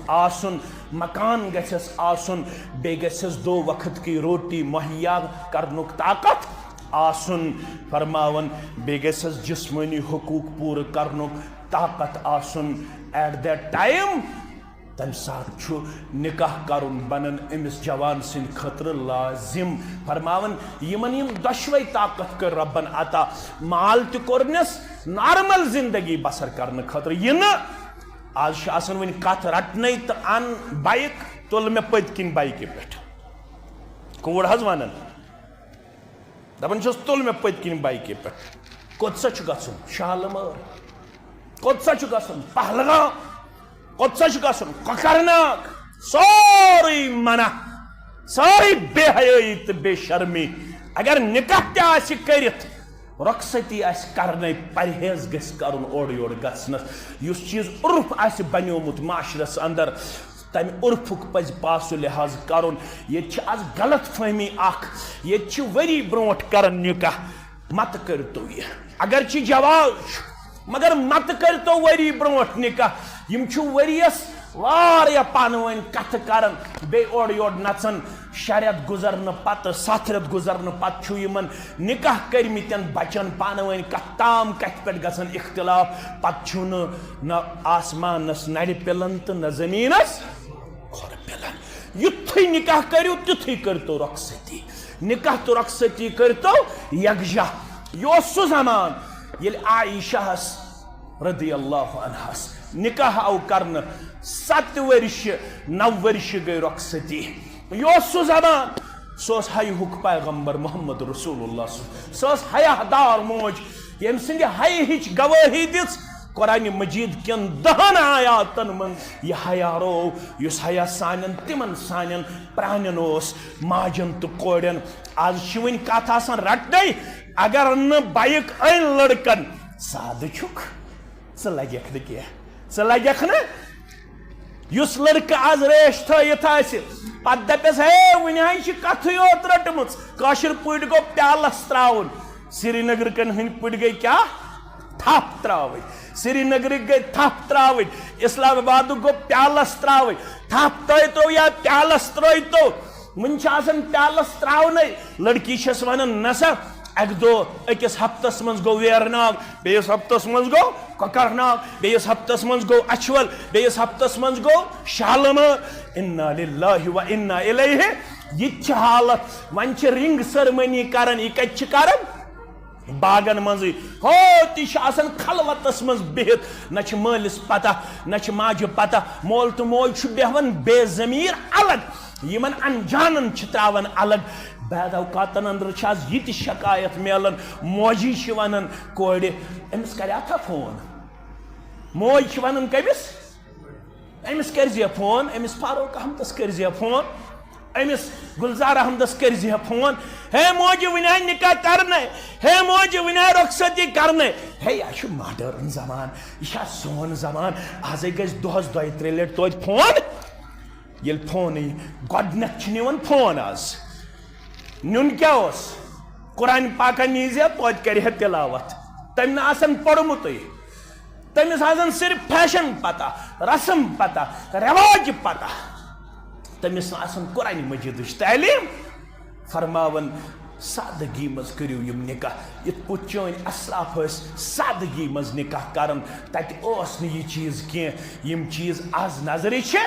آسُن، مکان گژھٮ۪س آسُن، بیٚیہِ گژھٮ۪س دو وقت کی روٹی مہیا کرنُک طاقت آسُن۔ فرماوان، بیٚیہِ گژھٮ۪س جسمٲنی حقوٗق پوٗرٕ کرنُک طاقت آسُن۔ At that time، تمہِ ساتہٕ چھُ نکاح کرُن بنان أمِس جوان سٕنٛدِ خٲطرٕ لازم۔ فرماوان، یِمن یِم دۄشوے طاقت کٔر رۄبن عطا، مال تہِ کوٚرنس، نارمل زندگی بسر کرنہٕ خٲطرٕ۔ یہِ نہٕ، آز چھِ آسان وۄنۍ کتھ رٹنے تہٕ ان بایک، تُل مےٚ پٔتۍ کِنۍ بایکہِ پٮ۪ٹھ۔ کوٗر حظ ونان، دپان چھس، تُل مےٚ پٔتۍ کِنۍ بایکہِ پٮ۪ٹھ۔ کوٚت سا چھُ گژھُن؟ شالمٲر۔ کوٚت سا چھُ گژھُن؟ پہلگام۔ کوٚت سا چھُ گژھُن؟ کۄکرناگ۔ سورُے منع، سٲرٕے بے حیٲیی تہٕ بے شرمی۔ اگر نکاح تہِ آسہِ کٔرِتھ، رۄخصتی آسہِ کرنے، پرہیز گژھِ کرُن اورٕ یورٕ گژھنس۔ یُس چیٖز عرف آسہِ بنیومُت معاشرس اندر، تمہِ عرفُک پزِ پاس و لحاظ کرُن۔ ییٚتہِ چھِ از غلط فہمی اکھ، ییٚتہِ چھِ ؤری برونٹھ کران نکاح، متہٕ کٔرتو یہِ۔ اگرچہِ جواز چھُ، مگر متہٕ کٔرتو ؤری برونٹھ نکاح۔ یِم چھِ ؤریس واریاہ پانہٕ ؤنۍ کتھٕ کران، بیٚیہِ اورٕ یورٕ نژان۔ شےٚ رٮ۪تھ گُزرنہٕ پتہٕ، ستھ رٮ۪تھ گُزرنہٕ پتہٕ چھُ یِمن نکاح کٔرمٕتٮ۪ن بچن پانہٕ ؤنۍ کتھ تام کتھِ پٮ۪ٹھ گژھان اختلاف۔ پتہٕ چھُنہٕ نہ آسمانس نرِ پِلان تہٕ نہ زٔمیٖنس کھۄر پِلان۔ یُتھُے نکاح کٔرِو، تیُتھُے کٔرتو رۄخصتی۔ نکاح تہٕ رۄخصتی کٔرتو یکجاہ۔ یہِ اوس سُہ زمان، ییٚلہِ عائشہس رضی اللہ عنہس نکاح آو کرنہٕ، ستہٕ ؤرشہِ، نو ؤرشہِ گٔے رۄخصتی۔ یہِ اوس سُہ زمان، سُہ اوس حیہُک پیغمبر محمد رسول اللہ صلی اللہ علیہ وسلم۔ سۄ ٲس حیا دار موج، ییٚمہِ سٕنٛدِ حیہٕچ گوٲہی دِژ قرآن مجید کٮ۪ن دہن آیاتن منٛز۔ یہِ حیا روو، یُس حیا سانٮ۪ن تِمن سانٮ۪ن پرانٮ۪ن اوس، ماجن تہٕ کورٮ۪ن۔ از چھِ وۄنۍ کتھ آسان رٹنے، اگر نہٕ بایک أنۍ لڑکن، سادٕ چھُکھ، ژٕ لگکھ نہٕ کینٛہہ، ژٕ لگکھ نہٕ۔ یُس لڑکہٕ از ریش تھٲیِتھ آسہِ، پتہٕ دپٮ۪س، ہے، وُنہِ ہاے چھِ کتھٕے یوت رٔٹمٕژ۔ کٲشِر پٲٹھۍ گوٚو پیالس تراوُن۔ سرینگرٕ کٮ۪ن ہٕنٛدۍ پٲٹھۍ گٔے کیٛاہ؟ تھپھ تراوٕنۍ۔ سرینگرٕکۍ گٔے تھپھ تراوٕنۍ۔ اسلام آبادُک گوٚو پیالس تراوٕنۍ۔ تھپھ ترٲیتو یا پیالس ترٲیتو، وُنہِ چھِ آسان پیالس تراونَے۔ لڑکی چھَس ونان، نسا، اکہِ دۄہ أکِس ہفتس منٛز گوٚو ویرناگ، بیٚیِس ہفتس منٛز گوٚو کۄکرناگ، بیٚیِس ہفتس منٛز گوٚو اچھول، بیٚیِس ہفتس منٛز گوٚو شالمٲر۔ انا للہ و انا الیہ۔ یہِ تہِ چھِ حالت۔ وۄنۍ چھِ رنگ سرمنی کران، یہِ کتہِ چھِ کران؟ باغن منٛزٕے۔ ہو، تہِ چھِ آسان خلوتس منٛز بِہِتھ، نہ چھِ مٲلِس پتہ، نہ چھِ ماجہِ پتہ۔ مول تہٕ موج چھُ بیہوان بے ضمیٖر الگ، یِمن انجانن چھِ تراوان الگ۔ بعض اوقاتن اندر چھِ آز یہِ تہِ شکایت میلان، موجی چھِ ونان کورِ، أمِس کریاتھا فون؟ موج چھِ ونان کٔمِس؟ أمِس کٔرزِ فون، أمِس فاروق احمدس کٔرزِ فون، أمِس گلزار احمدس کٔرزِ فون۔ ہے موجہِ، وُنہِ آے نکاح کرنے، ہے موجہِ، وُنہِ آے رۄخصتی کرنے۔ ہے، یہِ چھُ ماڈرن زمان، یہِ چھا سون زمان؟ آزے گژھِ دۄہس دۄیہِ ترٛےٚ لٹہِ توتہِ فون۔ ییٚلہِ فونٕے، گۄڈٕنٮ۪تھ چھِ نِوان فون آز۔ نیُن کیٛاہ اوس؟ قرآن پاکن نیٖزِ، توتہِ کرِ ہے تلاوت۔ تٔمۍ نہٕ آسن پوٚرمُتٕے۔ تٔمِس آسن صرف فیشن پتہ، رسم پتہ، رواج پتہ۔ تٔمِس نہٕ آسن قرآن مجیدٕچ تعلیٖم۔ فرماوان، سادگی منٛز کٔرِو یِم نکاح۔ یِتھ پٲٹھۍ چٲنۍ اسلاف ٲسۍ سادگی منٛز نکاح کران، تتہِ اوس نہٕ یہِ چیٖز کینٛہہ، یِم چیٖز از نظرِ چھِ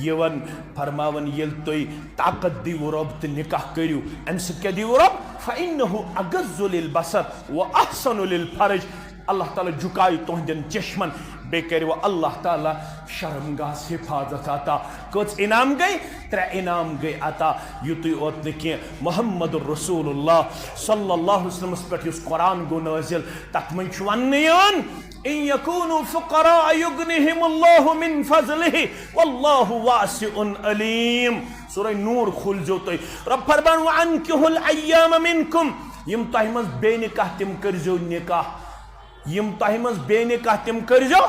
یِوان۔ فرماوان، ییٚلہِ تُہۍ طاقت دِیِو رۄب تہٕ نکاح کٔرِو، امہِ سۭتۍ کیٛاہ دِیِو رۄب؟ فإنه أغض للبصر وأحسن للفرج۔ اللہ تعالیٰ جُکایہِ تُہنٛدٮ۪ن چشمن، بیٚیہِ کَرِ وۄنۍ اللہ تعالیٰ شرمگاہس حفاظت عطا۔ کٔژ انعام گٔے؟ ترٛےٚ انعام گٔے عطا۔ یُتُے اوت نہٕ کینٛہہ، محمد رسول اللہ صلی اللہ علیہ وسلمس پٮ۪ٹھ یُس قرآن گوٚو نٲزِل، تتھ منٛز چھُ وننہٕ یِوان، "ان یکونوا فقراء یغنہم اللہ من فضلہ واللہ واسع علیم۔" سورہ نور کھوٗلزیو تُہۍ۔ رۄب فرمان، "وانکحوا الایامہ منکم"، یِم تۄہہِ منٛز بے نکاح تِم کٔرزیو نکاح۔ یِم تۄہہِ منٛز بے نکاح تِم کٔرزیو۔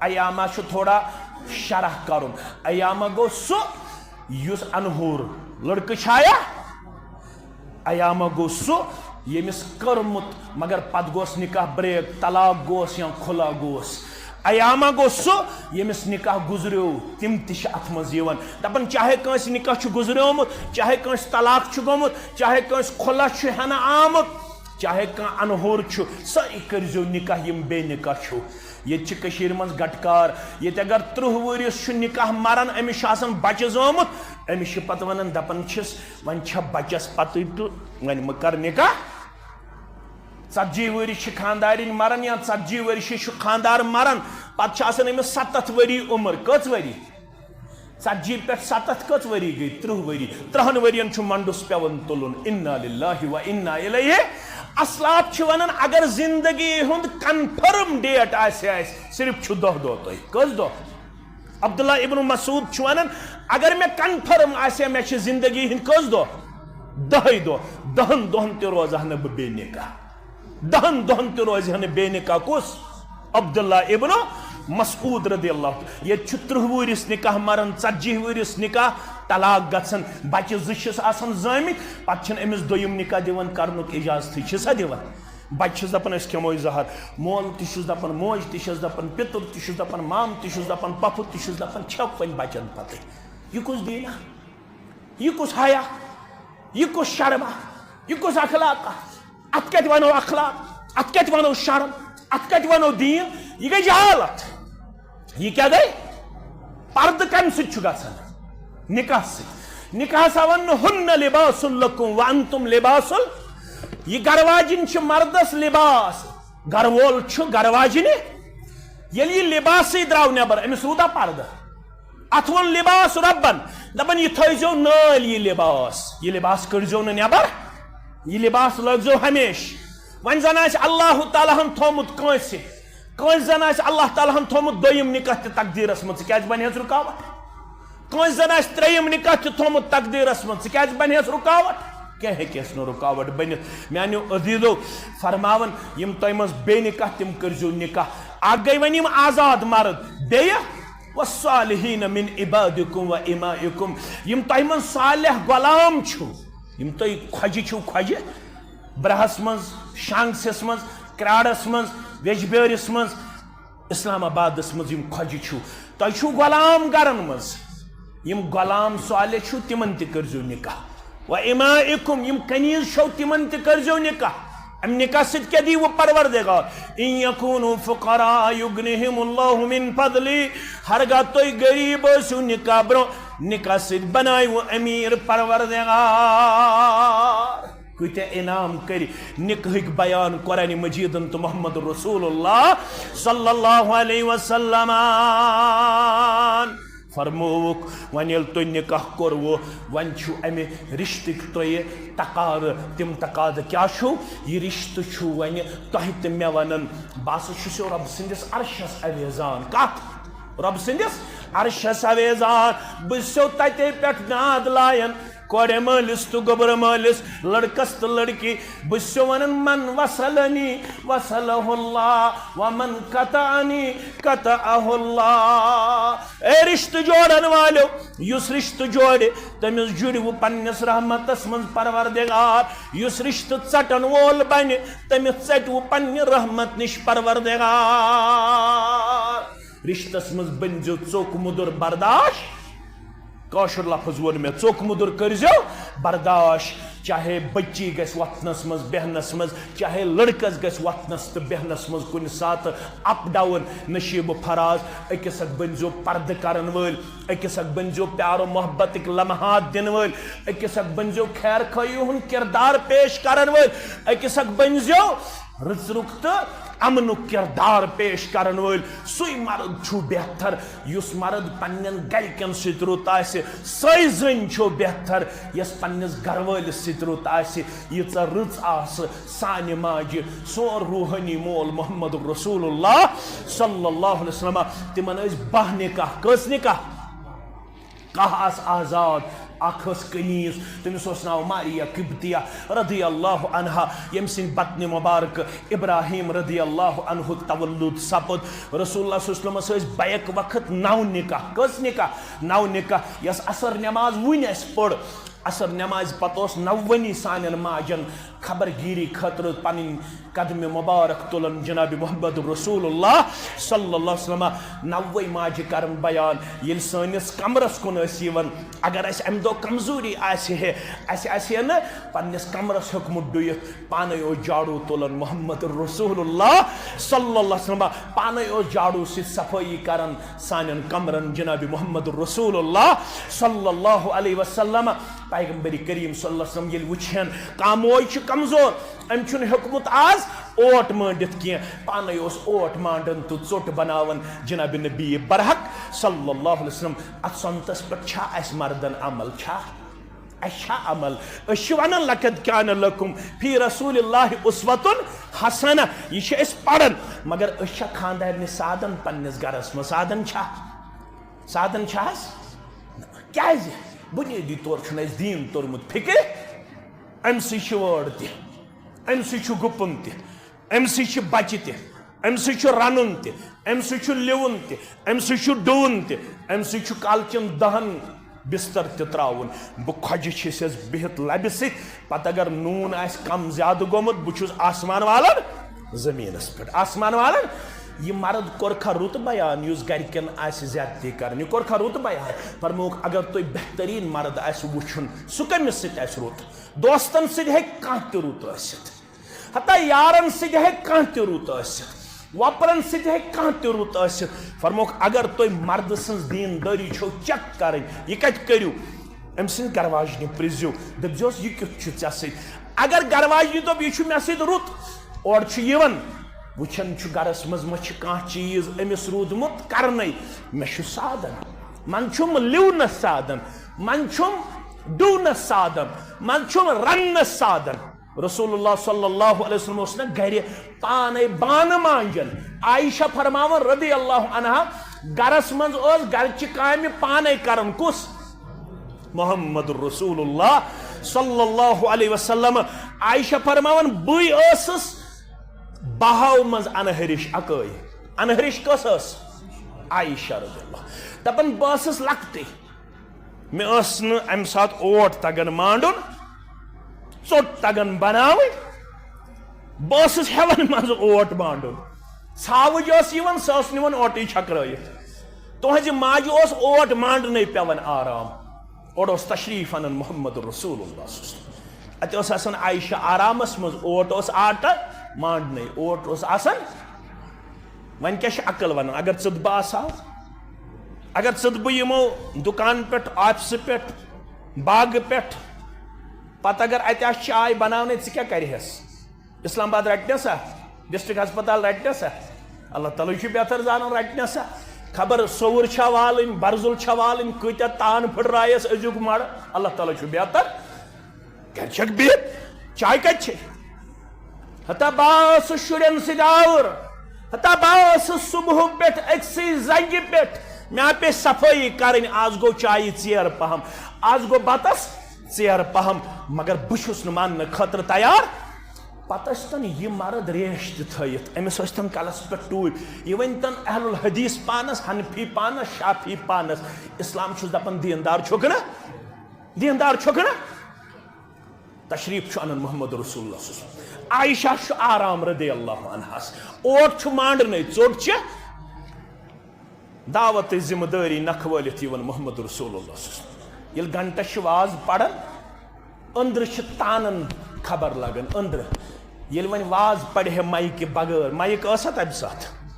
ایامہ چھُ تھوڑا شرح کرُن۔ ایامہ گوٚو سُہ یُس انہور لڑکہٕ چھایا۔ ایامہ گوٚو سُہ ییٚمِس کٔرمُت مگر پتہٕ گوس نکاح بریک، طلاق گوس یا خلا گوس۔ ایامہ گوٚو سُہ ییٚمِس نکاح گُزریو، تِم تہِ چھِ اتھ منٛز یِوان۔ دپان چاہے کٲنٛسہِ نکاح چھُ گُزریومُت، چاہے کٲنٛسہِ طلاق چھُ گوٚمُت، چاہے کٲنٛسہِ خلا چھُ ہٮ۪نہٕ آمُت، چاہے کانٛہہ انہور چھُ، سٲری کٔرزیو نکاح یِم بے نکاح چھِو۔ ییٚتہِ چھِ کٔشیٖرِ منٛز گٹہٕ کار، ییٚتہِ اگر تٕرٛہ ؤرِیَس چھُ نکاح مران، أمِس چھُ آسان بچہٕ زامُت، أمِس چھِ پتہٕ ونان، دپان چھِس، "وۄنۍ چھا بچس پتٕے تہٕ وۄنۍ مہٕ کر نکاح۔" ژتجی ؤری چھِ خاندارِنۍ مران یا ژتجی ؤری چھِ، چھُ خاندار مران، پتہٕ چھِ آسان أمِس ستتھ ؤری عمر۔ کٔژ ؤری؟ ژتجی پٮ۪ٹھ ستتھ کٔژ ؤری گٔے؟ تٕرٛہ ؤری۔ تٕرٛہن ؤرین چھُ منڈُس پٮ۪وان تُلُن۔ انا للہ و انا الیہ۔ اسلاف چھِ ونان، اگر زندگی ہُنٛد کنفرم ڈیٹ آسہِ اَسہِ، صرف چھُ دَہ دۄہ تۄہہِ۔ کٔژ دۄہ؟ عبداللہ ابن مسعود چھُ ونان، اگر مےٚ کنفرم آسہِ ہا، مےٚ چھِ زندگی ہٕنٛدۍ کٔژ دۄہ؟ دَہے دۄہ۔ دَہن دۄہن تہِ روزٕ ہا نہٕ بہٕ بے نکاح۔ دَہن دۄہن تہِ روزِ ہا نہٕ بے نکاح۔ کُس؟ عبداللہ ابن مسعود رضی اللہ عنہ۔ ییٚتہِ چھُ تٕرٛہ وُہرِس نکاح مران، ژتجی وُہرِس نکاح، طلاق گژھان، بچہِ زٕ چھِس آسان زٲمٕتۍ، پتہٕ چھِنہٕ أمِس دوٚیِم نکاح دِوان کرنُک اجازتھٕے۔ چھِسا دِوان؟ بچہِ چھِس دپان، "أسۍ کھٮ۪مو یہِ زہر۔" مول تہِ چھُس دپان، موج تہِ چھَس دپان، پِتُر تہِ چھُس دپان، مام تہِ چھُس دپان، پۄپھٕ تہِ چھُس دپان، "چھَکھ وۄنۍ بچن پتہٕ۔" یہِ کُس دیٖنہ؟ یہِ کُس حیا؟ یہِ کُس شرما؟ یہِ کُس اخلاقہ؟ اتھ کتہِ ونو اخلاق؟ اتھ کتہِ ونو شرم؟ اتھ کتہِ ونو دیٖن؟ یہِ گٔے جہالت۔ یہِ کیٛاہ گٔے؟ پردٕ کمہِ سۭتۍ چھُ گژھان؟ نکاح سۭتۍ۔ نکاح سا ون، "ہن لباس لکم وانتم لباس ال-"، یہِ گرواجِنۍ چھِ مردس لباس، گرٕ وول چھُ گرواجِنہِ۔ ییٚلہِ یہِ لباسٕے درٛاو نٮ۪بر، أمِس روٗدا پردٕ؟ اتھ ووٚن لباس ربن، دپان، "یہِ تھٲیزیو نٲلۍ یہِ لباس، یہِ لباس کٔڑزیو نہٕ نٮ۪بر، یہِ لباس لٲگزیو ہمیشہِ۔" وۄنۍ زن آسہِ اللہ تعالیٰ ہن تھوٚومُت کٲنٛسہِ، کٲنٛسہِ زن آسہِ اللہ تعالیٰ ہن تھوٚومُت دوٚیِم نکاح تہِ تقدیٖرس منٛز، ژٕ کیٛازِ بنہٕ ہس رُکاوٹ؟ کٲنٛسہِ زن آسہِ ترٛیٚیِم نکاح تہِ تھوٚومُت تقدیٖرس منٛز، ژٕ کیٛازِ بنہٕ ہس رُکاوٹ؟ کینٛہہ ہیٚکہِ ہس نہٕ رُکاوٹ بٔنِتھ۔ میانیو عزیزو، فرماوان، یِم تۄہہِ منٛز بے نکاح، تِم کٔرزیو نکاح۔ اکھ گٔے وۄنۍ یِم آزاد مرد، بیٚیہِ، "والصالحین من عبادکم و امائکم"، یِم تۄہہِ منٛز صالح غلام چھِو، یِم تُہۍ کھۄجہِ چھِو، کھۄجہِ، برہس منٛز، شانگسس منٛز، کراڑس منٛز، ویجبیٲرِس منٛز، اسلام آبادس منٛز یِم کھۄجہِ چھِو، تۄہہِ چھِو غلام گرن منٛز، یِم غلام صالح چھِو، تِمن تہِ کٔرزیو نکاح۔ و امائکم، یِم کنیز چھِو، تِمن تہِ کٔرزیو نکاح۔ امہِ نکاح سۭتۍ کیٛاہ دیٖوٕ پروردگار؟ ان یکونوا فقراء یغنہم اللہ من فضلہ، ہرگاہ تُہۍ غریب ٲسِو نکاح برونٛہہ، نکاح سۭتۍ بنایوٕ امیر پروردگار۔ کۭتیاہ انعام کٔرۍ نکاحٕکۍ بیان قرآن مجیدن تہٕ محمد رسول اللہ صلی اللہ علیہ وسلمن۔ فرمووُکھ، وۄنۍ ییٚلہِ تۄہہِ نکاح کوٚروٕ، وۄنۍ چھُ امہِ رشتٕکۍ تۄہہِ تقاضہٕ۔ تِم تقاضہٕ کیٛاہ چھُو؟ یہِ رشتہٕ چھُ وۄنۍ تۄہہِ تہٕ مےٚ ونان، بہٕ ہسا چھُسو رۄب سٕنٛدِس عرشس اویزان۔ کتھ؟ رۄب سٕنٛدِس عرشس اویزان۔ بہٕ چھُسو تتے پٮ۪ٹھ ناد لایان۔ کورِ مٲلِس تہٕ گوٚبرٕ مٲلِس، لڑکس تہٕ لڑکی، بہٕ چھُسو ونان، "من وصلنی وصلہ اللہ، ومن قطعنی قطعہ اللہ۔" اے رشتہٕ جوڑن والیو، یُس رشتہٕ جوڑِ، تٔمِس جُڑِوٕ پننِس رحمتس منٛز پروردگار۔ یُس رشتہٕ ژٹن وول بنہِ، تٔمِس ژٹِوٕ پننہِ رحمت نِش پروردگار۔ رشتس منٛز بٔنزیو ژوٚک مُدُر برداش۔ کٲشُر لفظ ووٚن مےٚ، ژوٚک مُدُر کٔرزیو برداش۔ چاہے بچی گژھِ وۄتھنس منٛز، بیہنس منٛز، چاہے لڑکس گژھِ وۄتھنس تہٕ بیہنس منٛز کُنہِ ساتہٕ اپ ڈاؤن، نشیب و فراز۔ أکِس اکھ بٔنزیو پردٕ کرن وٲلۍ، أکِس اکھ بٔنزیو پیار و محبتٕکۍ لمحات دِنہٕ وٲلۍ، أکِس اکھ بٔنزیو خیر خواہی ہُنٛد کردار پیش کرن وٲلۍ، أکِس اکھ بٔنزیو رٕژرُک تہٕ امنُک کردار پیش کرن وٲلۍ سُے مرد چھُ بہتر، یُس مرد پننٮ۪ن گرِکٮ۪ن سۭتۍ رُت آسہِ، سۄے زٔنۍ چھو بہتر، یۄس پننِس گرٕ وٲلِس سۭتۍ رُت آسہِ۔ ییٖژاہ رٕژ آسہٕ سانہِ ماجہِ، سون روحٲنی مول محمد رسول اللہ صلی اللہ علیہ وسلم۔ تِمن ٲسۍ باہ نکاح۔ کٔژ نکاح؟ کاہ آسہٕ آزاد، اکھ ٲس کنیز، تٔمِس اوس ناو ماریا قبطیہ رضی اللہ عنہا، ییٚمہِ سٕنٛدِ بطنِ مبارک ابراہیم رضی اللہ عنہ تولد سپد۔ رسول اللہ صلی اللہ علیہ وسلمس ٲسۍ بیک وقت نو نکاح۔ کٔژ نکاح؟ نو نکاح۔ یۄس عصر نماز وُنۍ اَسہِ پٔر، عصر نمازِ پتہٕ اوس نوٚوٕنی سانٮ۪ن ماجن خبر گیری خٲطرٕ پنٕنۍ قدمِ مبارک تُلان جناب محمد رسول اللہ صلی اللہ علیہ وسلم۔ نوے ماجہِ کرن بیان، ییٚلہِ سٲنِس کمرس کُن ٲسۍ یِوان، اگر اسہِ امہِ دۄہ کمزوری آسہِ ہے، اسہِ آسہِ ہے نہٕ پننِس کمرس ہیوٚکمُت ڈُیِتھ، پانے اوس جاڑو تُلان محمد رسول اللہ صلی اللہ علیہ وسلم، پانے اوس جاڑو سۭتۍ صفٲیی کران سانٮ۪ن کمرن جناب محمد رسول اللہ صلی اللہ علیہ وسلم۔ پیغمبر کریم صلی اللہ علیہ وسلم ییٚلہِ وٕچھِ ہن کانٛہہ موج چھِ کمزور، أمۍ چھُنہٕ ہیوٚکمُت آز اوٹ مانڈِتھ کینٛہہ، پانے اوس اوٹ مانڈان تہٕ ژوٚٹ بناوان جناب نبی برحق صلی اللہ علیہ وسلم۔ اتھ سنتس پٮ۪ٹھ چھا اسہِ مردن عمل؟ چھا؟ اسہِ چھا عمل؟ أسۍ چھِ ونان، "لقد کان لکم فی رسول اللہ اسوۃ حسنہ"، یہِ چھِ أسۍ پران، مگر أسۍ چھا خاندارنہِ سادن پننِس گرس منٛز؟ سادن چھا؟ سادن چھا حظ؟ کیازِ؟ بنیٲدی طور چھُنہٕ اسہِ دیٖن توٚرمُت فکرِ۔ أمۍ سٕے چھِ وٲر تہِ، أمۍ سٕے چھُ گُپُن تہِ، أمۍ سٕے چھِ بچہِ تہِ، أمۍ سٕے چھُ رَنُن تہِ، أمۍ سٕے چھُ لِوُن تہِ، أمۍ سٕے چھُ ڈُوُن تہِ، أمۍ سٕے چھُ کالچَن دَہَن بستر تہِ ترٛاوُن۔ بہٕ کھۄجہِ چھِسَس بِہِتھ لَبہِ سۭتۍ، پتہٕ اگر نوٗن آسہِ کم زیادٕ گوٚمُت، بہٕ چھُس آسمان والان زٔمیٖنَس پٮ۪ٹھ، آسمان والان۔ یہِ مرد کوٚرکھا رُت بیان یُس گرِکٮ۪ن آسہِ زیادتی کران؟ یہِ کوٚرکھا رُت بیان؟ فرمووُکھ، اگر تۄہہِ بہتریٖن مرد آسہِ وٕچھُن، سُہ کٔمِس سۭتۍ آسہِ رُت؟ دوستن سۭتۍ ہیٚکہِ کانٛہہ تہِ رُت ٲسِتھ، حتیٰ یارن سۭتۍ ہیٚکہِ کانٛہہ تہِ رُت ٲسِتھ، وۄپرن سۭتۍ ہیٚکہِ کانٛہہ تہِ رُت ٲسِتھ۔ فرمووُکھ، اگر تُہۍ مردٕ سٕنٛز دیٖندٲری چھو چیک کرٕنۍ، یہِ کتہِ کٔرِو؟ أمۍ سٕنٛز گرواجنہِ پرٛژھزیو، دٔپزیوس، "یہِ کیُتھ چھُ ژےٚ سۭتۍ؟" اگر گرواجنہِ دوٚپ، "یہِ چھُ مےٚ سۭتۍ رُت"، اورٕ چھُ یِوان، وٕچھان چھُ گرس منٛز ما چھِ کانٛہہ چیٖز أمِس روٗدمُت کرنَے، مےٚ چھُ سادن، منٛزٕ چھُم لِونس سادن، منٛزٕ چھُم ڈُونس سادن، منٛزٕ چھُم رننس سادن۔ رسول اللہ صلی اللہ علیہ وسلم اوس نہ گرِ پانے بانہٕ مانجان۔ عائشہ فرماوان رضی اللہ عنہا، گرس منٛز اوس گرچہِ کامہِ پانے کران۔ کُس؟ محمد رسول اللہ صلی اللہ علیہ وسلم۔ عائشہ فرماوان، بٕے ٲسٕس بہو منٛز انہرِش اکٲے۔ انہرِش کۄس ٲس؟ عائشہ رضی اللہ۔ دپان، بہٕ ٲسٕس لۄکٹٕے، مےٚ ٲس نہٕ امہِ ساتہٕ اوٹ تگان مانڈُن، ژوٚٹ تگان بناوٕنۍ۔ بہٕ ٲسٕس ہٮ۪وان منٛزٕ اوٹ مانڈُن۔ ژھاوٕج ٲس یِوان، سۄ ٲس نِوان اوٹٕے چھکرٲیِتھ۔ تُہنٛزِ ماجہِ اوس اوٹ مانڈنَے پٮ۪وان آرام۔ اورٕ اوس تشریف انان محمد رسول اللہ صلی اللہ علیہ وسلم۔ اتہِ اوس آسان عائشہ آرامس منٛز، اوٹ اوس آٹہٕ مانڈنَے، اوٹ اوس آسان۔ وۄنۍ کیٛاہ چھِ عقل ونان؟ اگر ژٕ تہٕ بہٕ آسہٕ ہاو، اگر ژٕ تہٕ بہٕ یِمو دُکان پٮ۪ٹھ، آفسہٕ پٮ۪ٹھ، باغہٕ پٮ۪ٹھ، پتہٕ اگر اتہِ آسہِ چاے بناونَے، ژٕ کیٛاہ کرِہَس؟ اسلام آباد رٹنہ سا؟ ڈسٹرکٹ ہسپتال رٹنہ سا؟ اللہ تعالیٰ چھُ بہتر زانان رٹنہ سا۔ خبر سوٚوُر چھا والٕنۍ، برزُل چھا والٕنۍ، کۭتیاہ تان پھٕٹرایس أزیُک مڑٕ، اللہ تعالیٰ چھُ بہتر۔ گرِ چھکھ بِہِتھ، چاے کتہِ چھے؟ ہتا بہٕ ٲسٕس شُرٮ۪ن سۭتۍ آوُر، ہتا بہٕ ٲسٕس صبحہٕ پٮ۪ٹھ أکسٕے زنگہِ پٮ۪ٹھ، مےٚ پیٚیہِ صفٲیی کرٕنۍ۔ آز گوٚو چایہِ ژیر پہم، آز گوٚو بتس ژیر پہم، مگر بہٕ چھُس نہٕ ماننہٕ خٲطرٕ تیار۔ پتہٕ ٲسۍ تن یہِ مرد ریش تہِ تھٲیِتھ، أمِس ٲسۍ تن کلس پٮ۪ٹھ ٹوٗپۍ۔ یہِ ؤنۍ تن اہل الحدیث پانس، حنفی پانس، شافعی پانس، اسلام چھُس دپان دیندار چھُکھ نہ؟ دیندار چھُکھ نہ؟ تشریف چھُ انان محمد رسول اللہ صلی اللہ علیہ وسلم۔ عائشہ چھُ آرام رضی اللہ عنہس۔ اوٹ چھُ مانڈنَے، ژوٚٹ چھِ دعوتٕچ ذمہ دٲری نکھٕ وٲلِتھ یِوان محمد رسول اللہ صلی اللہ علیہ وسلم۔ ییٚلہِ گھنٹس چھِ واز پران، أنٛدرٕ چھِ تانن خبر لگان، أنٛدرٕ۔ ییٚلہِ وۄنۍ واز پرِ ہے مایکہِ بغٲر، مایک ٲسا تمہِ ساتہٕ؟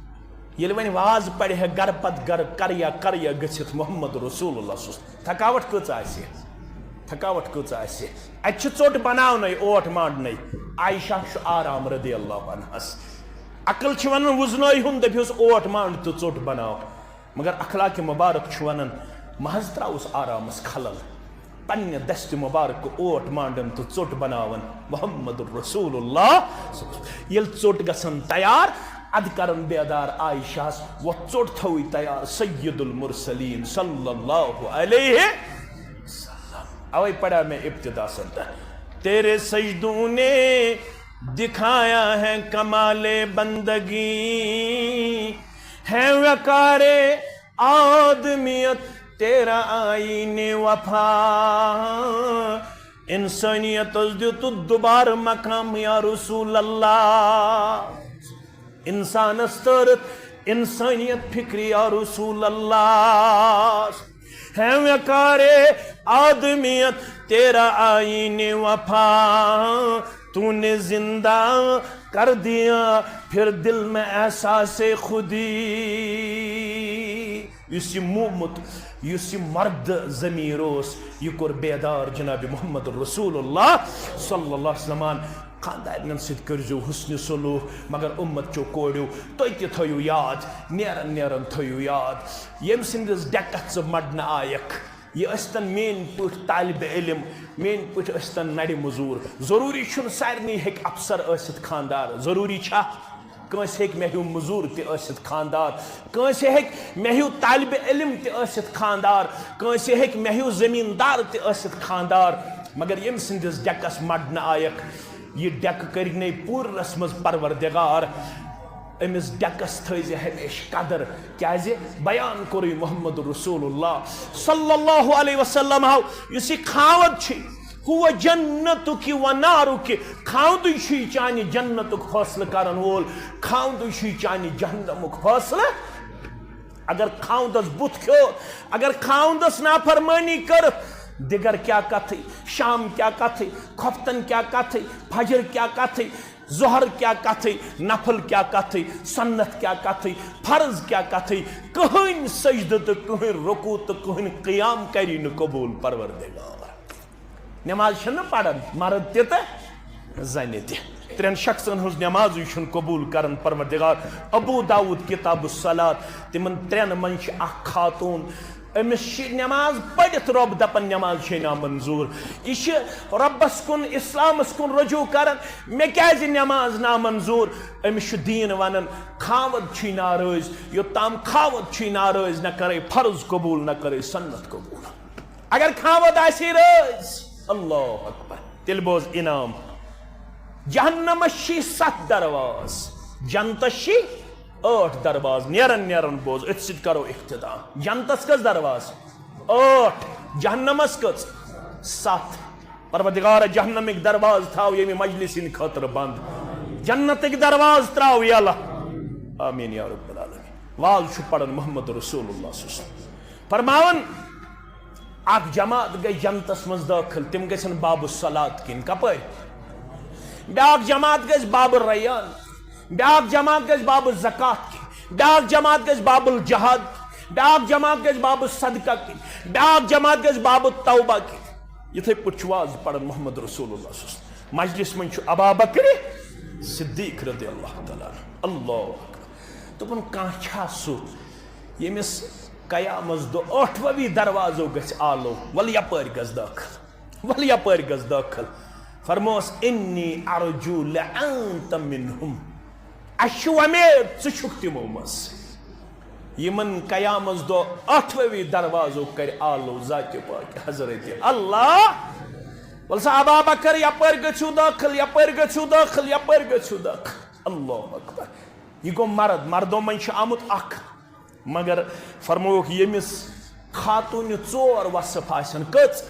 ییٚلہِ وۄنۍ واز پرِ ہے گرٕ پتہٕ گرٕ، کریا کریا گٔژھِتھ محمد رسول اللہ صلی اللہ علیہ وسلم۔ تھکاوٹ کۭژاہ آسہِ؟ تھکاوٹ کۭژاہ آسہِ؟ اتہِ چھِ ژوٚٹ بناونَے، اوٹ مانڈنَے۔ عائشہ چھُ آرام رضی اللہ عنہس۔ عقل چھِ ونان وُزنٲیہُن، دٔپِہُس اوٹ مانڈ تہٕ ژوٚٹ بناو۔ مگر اخلاق مبارک چھُ ونان محض تراوُس آرامس خلل۔ پننہِ دستِ مبارک اوٹ مانڈن تہٕ ژوٚٹ بناون محمد رسول اللہ۔ ییٚلہِ ژوٚٹ گژھن تیار، ادٕ کرن بیدار عائشہس، وۄتھ ژوٚٹ تھٲوٕے تیار سید المرسلین صلی اللہ علیہ وسلم۔ اوے پڑھا مےٚ ابتدا سنتر، تیرے سجدوں نے دکھایا ہے کمال بندگی، ہے وقار آدمیت تیرا آئین وفا۔ انسانیتس دیُتُتھ دوبارٕ مقام یا رسول اللہ۔ انسانس ترت انسانیت فکر یا رسول اللہ۔ ہے وقار آدمیت تیرا آئین وفا، تو نے زندہ کر دیا پھر دل میں احساس خودی۔ یُس یہِ مومُت، یُس یہِ مرد ضمیر اوس، یہِ کوٚر بیدار جناب محمد رسول اللہ صلی اللہ علیہ وسلم۔ خاندارنٮ۪ن سۭتۍ کٔرزیو حسن سلوک، مگر امت چو کوڑیو، تُہۍ تہِ تھٲیِو یاد، نیرن نیرن تھٲیِو یاد، ییٚمۍ سٕنٛدِس ڈٮ۪کس ژٕ مڈنہٕ آیکھ۔ یہِ ٲسۍتن میٲنۍ پٲٹھۍ طالب علم، میٲنۍ پٲٹھۍ ٲسۍتن نرِ مزوٗر۔ ضروٗری چھُنہٕ سارنٕے ہیٚکہِ افسر ٲسِتھ خاندار، ضروٗری چھا؟ کٲنٛسہِ ہیٚکہِ مےٚ ہیوٗ مزوٗر تہِ ٲسِتھ خاندار، کٲنٛسہِ ہیٚکہِ مےٚ ہیوٗ طالب علم تہِ ٲسِتھ خاندار، کٲنٛسہِ ہیٚکہِ مےٚ ہیوٗ زٔمیٖندار تہِ ٲسِتھ خاندار، مگر ییٚمۍ سٕنٛدِس ڈٮ۪کس مڈنہٕ آیکھ، یہِ ڈٮ۪کہٕ کٔرِنَے پوٗرس منٛز پروردگار۔ أمِس ڈٮ۪کس تھٲیزِ ہمیشہِ قدر، کیازِ بیان کوٚرُے محمد رسول اللہ صلی اللہ علیہ وسلم۔ ہاو، یُس یہِ خاوند چھُ، ہو جنتُک و نارُک، خاوندٕے چھُے چانہِ جنتُک فٲصلہٕ کرن وول، خاوندٕے چھُے چانہِ جہنمُک فٲصلہٕ۔ اگر خاوندس بُتھ کھیوٚو، اگر خاوندس نافرمٲنی کٔرٕتھ، دِگر کیٛاہ کتھٕے، شام کیٛاہ کتھٕے، خۄفتن کیٛاہ کتھٕے، فجر کیٛاہ کتھٕے، ظہر کیٛاہ کتھٕے، نفل کیٛاہ کتھٕے، سنت کیٛاہ کتھٕے، فرض کیٛاہ کتھٕے، کٕہٕنۍ سجدٕ تہٕ کٕہٕنۍ رکوع تہٕ کٕہٕنۍ قیام کری نہٕ قبول پروردگار۔ نماز چھنہٕ پران مرد تہِ تہٕ زنہِ تہِ۔ ترٛٮ۪ن شخصن ہٕنٛز نمازٕے چھُنہٕ قبول کران پروردگار۔ ابو داؤد کتاب الصلاۃ، تِمن ترٛٮ۪ن منٛز چھِ اکھ خاتون، أمِس چھِ نماز پٔرِتھ رۄب دپان نماز چھے نامنظور۔ یہِ چھِ رۄبس کُن، اسلامس کُن رجوع کران، مےٚ کیازِ نماز نامنظور؟ أمِس چھُ دیٖن ونان خاوند چھُے ناراض، یوٚتام خاوند چھُے ناراض نہ کرے فرض قبول نہ کرے سنت قبول۔ اگر خاوند آسی رٲضۍ، اللہ اکبر، تیٚلہِ بوز انعام۔ جہنمس چھی ستھ درواز، جنتس چھی ٲٹھ درواز۔ نیرن نیرن بوز، أتھۍ سۭتۍ کرو اختتام۔ جنتس کٔژ درواز؟ ٲٹھ۔ جہنمس کٔژ؟ ستھ۔ پروردگار، جہنمٕکۍ درواز تھاو ییٚمہِ مجلس ہٕنٛدِ خٲطرٕ بند، جنتٕکۍ درواز تراو یلہٕ۔ آمین یا رب العالمین۔ واز چھُ پران محمد رسول اللہ صلی اللہ علیہ وسلم۔ فرماوان، اکھ جماعت گژھِ جنتس منٛز دٲخل، تِم گژھن باب الصلات کِنۍ۔ کپٲرۍ؟ بیاکھ جماعت گژھِ باب الریان، بیاکھ جماعت گژھِ باب الزکات کِنۍ، بیاکھ جماعت گژھِ باب الجہاد، بیاکھ جماعت گژھِ باب الصدقہ کِنۍ، بیاکھ جماعت گژھِ باب التوبہ کِنۍ۔ یِتھے پٲٹھۍ چھُ واز پران محمد رسول اللہ صلی اللہ علیہ وسلم۔ مجلس منٛز چھُ ابا بکر صدیق رضی اللہ تعالیٰ عنہ۔ اللہ اکبر۔ دوٚپُن، کانٛہہ چھا سُہ ییٚمِس قیامس دۄہ ٲٹھوَوی دروازو گژھِ آلو؟ ول یپٲرۍ گژھ دٲخل، ول یپٲرۍ گژھ دٲخل۔ فرموس، انی ارجو لانت منہم۔ اسہِ چھِ وۄمید ژٕ چھُکھ تِمو منٛز۔ یِمن قیامس دۄہ ٲٹھوَوی دروازو کرِ آلو ذاتِ پاک حضرت اللہ۔ ول سا ابا بکر، یپٲرۍ گٔژھِو دٲخل، یپٲرۍ گٔژھِو دٲخل، یپٲرۍ گٔژھِو دٲخل۔ اللہ اکبر۔ یہِ گوٚو مرد، مردو منٛز چھُ آمُت اکھ۔ مگر فرمووُکھ، ییٚمِس خاتوٗنہِ ژور وصف آسن۔ کٔژ؟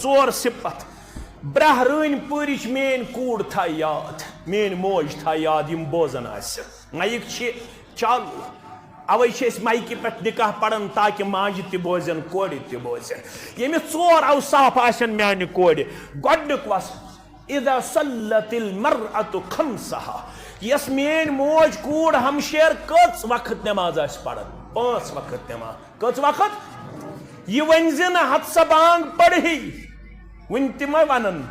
ژور صفت۔ برٛاہ رٲنۍ پٲرِچ میٲنۍ کوٗر تھایہِ یاد، میٲنۍ موج تھایہِ یاد، یِم بوزان آسہِ۔ مایِک چھِ چالو، اوے چھِ أسۍ مایکہِ پٮ۪ٹھ نکاح پران تاکہ ماجہِ تہِ بوزن، کورِ تہِ بوزن۔ ییٚمِس ژور اوصاف آسن میانہِ کورِ، گۄڈٕنیُک وصف، اذا صلت المرأة خمسها، یس میٲنۍ موج کوٗر ہمشیر کٔژ وقت نماز آسہِ پران؟ پانٛژھ وقت نماز۔ کٔژ وقت؟ یہِ ؤنۍ زِ نہٕ ہتھ سا بانگ پرہی، وُنہِ تہِ ما ونن؟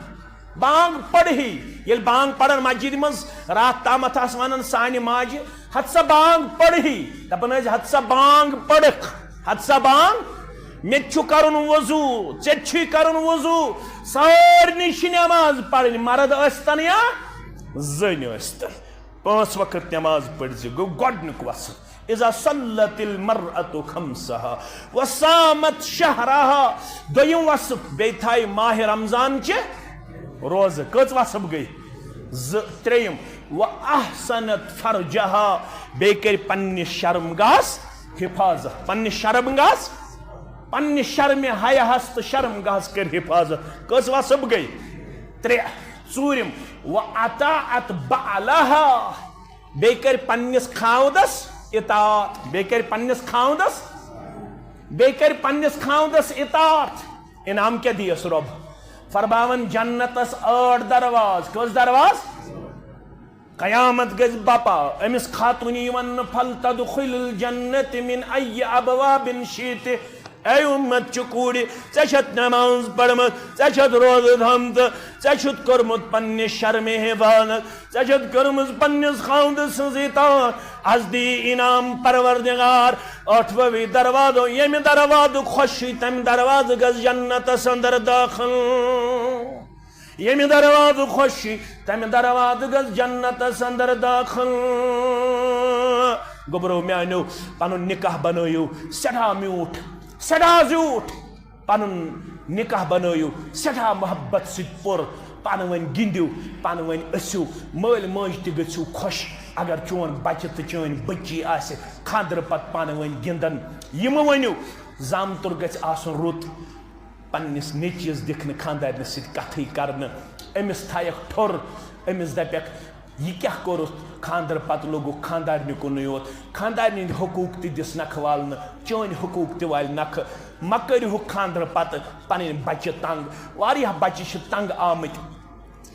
بانگ پڑھی، ییٚلہِ بانگ پڑن مسجدِ منٛز راتھ تامتھ آسہٕ ونان سانہِ ماجہِ، "ہتہٕ سا بانگ پڑھی"، دپان ٲسۍ، "ہتہٕ سا بانگ پڑکھ، ہتہٕ سا بانگ، مےٚ تہِ چھُ کرُن وضو، ژےٚ تہِ چھُے کرُن وضو، سارنٕے چھِ نماز پرٕنۍ، مرد ٲسۍتن یا زٔنۍ ٲسۍتن، پانٛژھ وقت نماز پٔرزِ"۔ گوٚو گۄڈنیُک وصف۔ "اذا صلت المرأة خمسها وصامت شهرها"۔ دوٚیِم وصف، بیٚیہِ تھایہِ ماہِ رمضان چہِ روزٕ۔ کٔژ وصف گٔے؟ زٕ۔ ترٛیٚیِم، "واحصنت فرجها"، بیٚیہِ کٔرۍ پننِس شرمگاہس حفاظت، پننِس شرمگاہس، پننِس شرمِ حیاہس تہٕ شرمگاہس کٔرۍ حفاظت۔ کٔژ وصف گٔے؟ ترٛےٚ۔ ژوٗرِم، "واطاعت بعلها"، بیٚیہِ کٔرۍ پننِس خاوندس اطاعت، بیٚیہِ کٔرۍ پننِس خاوندس، بیٚیہِ کٔرۍ پننِس خاوندس اطاعت۔ انعام کیٛاہ دِیَس رۄب؟ فرماوان جنتس ٲٹھ درواز۔ کٔژ درواز؟ قیامت گژھِ بپا، أمِس خاتوٗنہِ یِوان نہٕ، "فلتدخل الجنة من أي أبواب شئت"۔ اے اُمت چہِ کوٗرِ، ژےٚ چھَتھ نماز پٔرمٕژ، ژےٚ چھَتھ روزٕ تھٲمژٕ، ژےٚ چھُتھ کوٚرمُت پننہِ شرمہِ حفاظت، ژےٚ چھَتھ کٔرمٕژ پننِس خاوندٕ سٕنٛز اطاعت، از دی انعام پروردگار۔ ٲٹھوَے دروازو، ییٚمہِ دروازُک خۄش چھُے، تَمہِ دروازٕ گژھ جنتس اندر دٲخل۔ ییٚمہِ دروازُک خۄش چھُے، تَمہِ دروازٕ گژھ جنتس اندر دٲخل۔ گوٚبرو میانیو، پنُن نکاح بنٲیِو سٮ۪ٹھاہ میوٗٹھ، سٮ۪ٹھاہ زیوٗٹھ۔ پنُن نکاح بنٲیِو سٮ۪ٹھاہ محبت سۭتۍ پُر۔ پانہٕ ؤنۍ گِنٛدِو، پانہٕ ؤنۍ ٲسِو، مٲلۍ مٲج تہِ گٔژھِو خۄش۔ اگر چون بچہِ تہٕ چٲنۍ بٔچی آسہِ خانٛدرٕ پتہٕ پانہٕ ؤنۍ گِنٛدان، یہِ مہٕ ؤنِو، زامتُر گژھِ آسُن رُت۔ پننِس نیٚچوِس دِکھ نہٕ خانٛدارنہِ سۭتۍ کتھٕے کرنہٕ، أمِس تھایکھ ٹھوٚر، أمِس دپکھ، "یہِ کیٛاہ کوٚرُتھ؟ خانٛدرٕ پتہٕ لوٚگُکھ خانٛدارنہِ کُنُے یوت، خانٛدارنہِ ہٕنٛدۍ حقوٗق تہِ دِس نکھٕ والنہٕ، چٲنۍ حقوٗق تہِ والہِ نکھٕ، مہ کٔرِہُکھ خانٛدرٕ پتہٕ پنٕنۍ بچہِ تنگ۔" واریاہ بچہِ چھِ تنگ آمٕتۍ،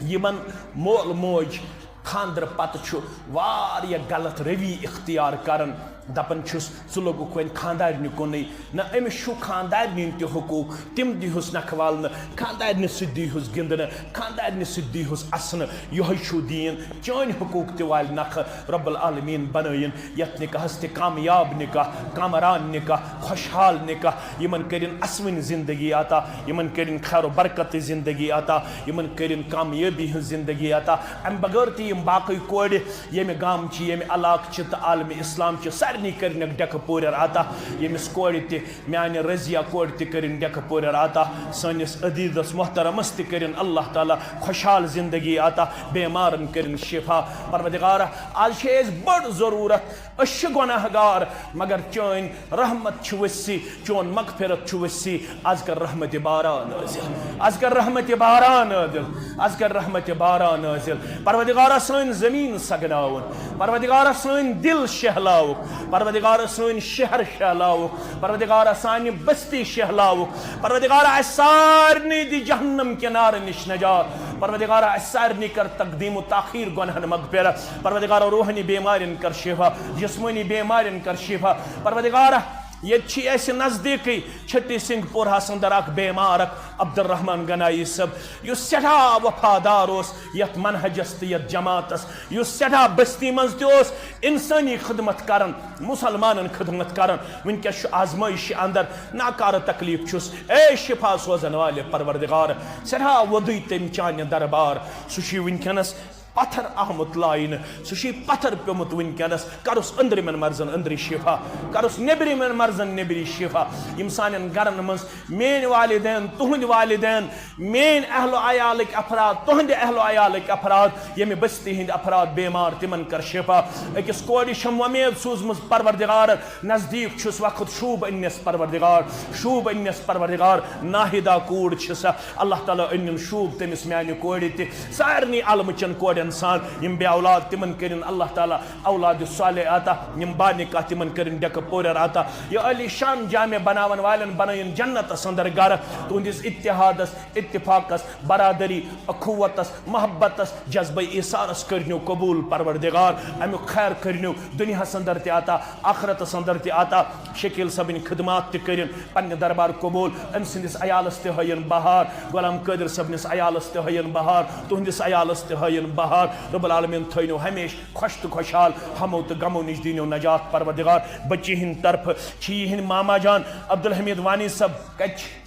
یِمن مول موج خانٛدرٕ پتہٕ چھُ واریاہ غلط روی اختیار کران، دپان چھُس، "ژٕ لوٚگُکھ وۄنۍ خانٛدارنہِ کُنُے۔" نہ، أمِس چھُ خانٛدارنہِ ہُنٛد تہِ حقوٗق، تِم دیٖہُس نکھٕ والنہٕ، خانٛدارنہِ سۭتۍ دیٖہُس گِنٛدنہٕ، خانٛدارنہِ سۭتۍ دیٖہُس اسنہٕ۔ یِہوٚے چھُ دیٖن، چٲنۍ حقوٗق تہِ والہِ نکھٕ۔ رب العالمین بنٲیِن یتھ نکاحس تہِ کامیاب نکاح، کامران نکاح، خۄشحال نکاح۔ یِمن کٔرِن اسوٕنۍ زندگی عطا، یِمن کٔرِن خیر و برکتٕچ زندگی عطا، یِمن کٔرِن کامیٲبی ہٕنٛز زندگی عطا۔ امہِ بغٲر تہِ یِم باقٕے کورِ ییٚمہِ گامہٕ چھِ، ییٚمہِ علاقہٕ چھِ تہٕ عالمِ اسلام چھِ، سارنٕے کٔرِنکھ ڈٮ۪کہٕ پورٮ۪ر عطا۔ ییٚمِس کورِ تہِ، میانہِ رضیہ کورِ تہِ کٔرِن ڈٮ۪کہٕ پورٮ۪ر عطا۔ سٲنِس عزیزس محترمس تہِ کٔرِن اللہ تعالیٰ خۄشحال زندگی عطا، بیمارن کٔرِن شفا۔ پروردگارا، از چھِ اَسہِ بٔڑ ضروٗرت، أسۍ چھِ گۄناہ گار، مگر چٲنۍ رحمت چھِ وسیع، چون مغفرت چھُ وسیع۔ از کر رحمت باران نازل، از کر رحمت باران نازل، از کر رحمت باران نازل۔ پروردگارا، سٲنۍ زمین سگناوُن، پروردگارا، سٲنۍ دل شہلاوُکھ، پروردگارا، سٲنۍ شہر شہلاوُکھ، پروردگارا، سانہِ بستی شہلاوُکھ، پروردگارا، اسہِ سارنٕے دِ جہنم کہِ نارٕ نِش نجات۔ پروردگارا، اسہِ سارنٕے کر تقدیم و تاخیر گۄنہن مغفرت۔ پروردگارا، روحانی بیمارین کر شفا، جسمانی بیمارین کر شفا۔ پروردگارا، ییٚتہِ چھِ اَسہِ نزدیٖکٕے چھٹی سنگھ پورہَس اندر اکھ بیمار اکھ عبدالرحمان گنایی صٲب، یُس سٮ۪ٹھاہ وفادار اوس یتھ منہجس تہٕ یتھ جماعتس، یُس سٮ۪ٹھاہ بستی منٛز تہِ اوس انسٲنی خدمت کران، مسلمانن خدمت کران۔ وٕنکیٚس چھُ آزمٲیشہِ اندر، ناکارٕ تکلیف چھُس۔ اے شفا سوزن والہِ پروردگار، سٮ۪ٹھاہ وۄدُے تٔمۍ چانہِ دربار۔ سُہ چھُ وٕنکیٚنس پتھر آمُت لاینہٕ، سُہ چھُے پتھر پیومُت وٕنکیٚنس۔ کرُس أنٛدرِمٮ۪ن مرضن أنٛدری شفا، کرُس نیٚبرِمٮ۪ن مرضن نیٚبری شفا۔ یِم سانٮ۪ن گرن منٛز میٲنۍ والدین، تُہنٛدۍ والدین، میٲنۍ اہل و عیالٕکۍ افراد، تُہنٛدِ اہل و عیالٕکۍ افراد، ییٚمہِ بستی ہٕنٛدۍ افراد بیمار، تِمن کر شفا۔ أکِس کورِ چھم وۄمید سوٗزمٕژ پروردگارن، نزدیٖک چھُس وقت، شوٗب أنِس پروردگار، شوٗب أنِس پروردگار۔ ناہدہ کوٗر چھِ سۄ، اللہ تعالیٰ أنِن شوٗب تٔمِس میانہِ کورِ تہِ، سارنٕے عالمہٕ چٮ۪ن کورٮ۪ن انسان، یم بے اولاد، تمن کرن اللہ تعالیٰ اولاد صالح عطا، یم با نکاح، تمن کرن ڈیکہ پورر عطا۔ یہ عالی شان جامع بناون والن بنٲیِن جنتس اندر گرٕ۔ تہندس اتحادس، اتفاقس، برادری، اخوتس، محبتس، جذبہ ایثارس کرنیو قبول پروردگار۔ امیک خیر کرنیو دنیاہس اندر تہ عطا، آخرتس اندر تہ عطا۔ شکیل صٲبٕنۍ خدمات تہِ کٔرِن پننہِ دربار قبول۔ أمۍ سٕنٛدِس عیالس تہِ ہٲیِن بہار، غلام قٲدر صٲبنِس عیالس تہِ ہٲیِن بہار، تُہنٛدِس عیالس تہِ ہٲیِن بہار۔ رب العالمین تھٲینو ہمیشہِ خۄش تہٕ خۄشحال، ہمو تہٕ غمو نِش دیٖنو نجات پروردگار۔ بچی ہٕنٛدِ طرفہٕ چھِ یِہٕنٛدۍ ماما جان عبدالحمید وانی صٲب۔ کتہِ چھِ؟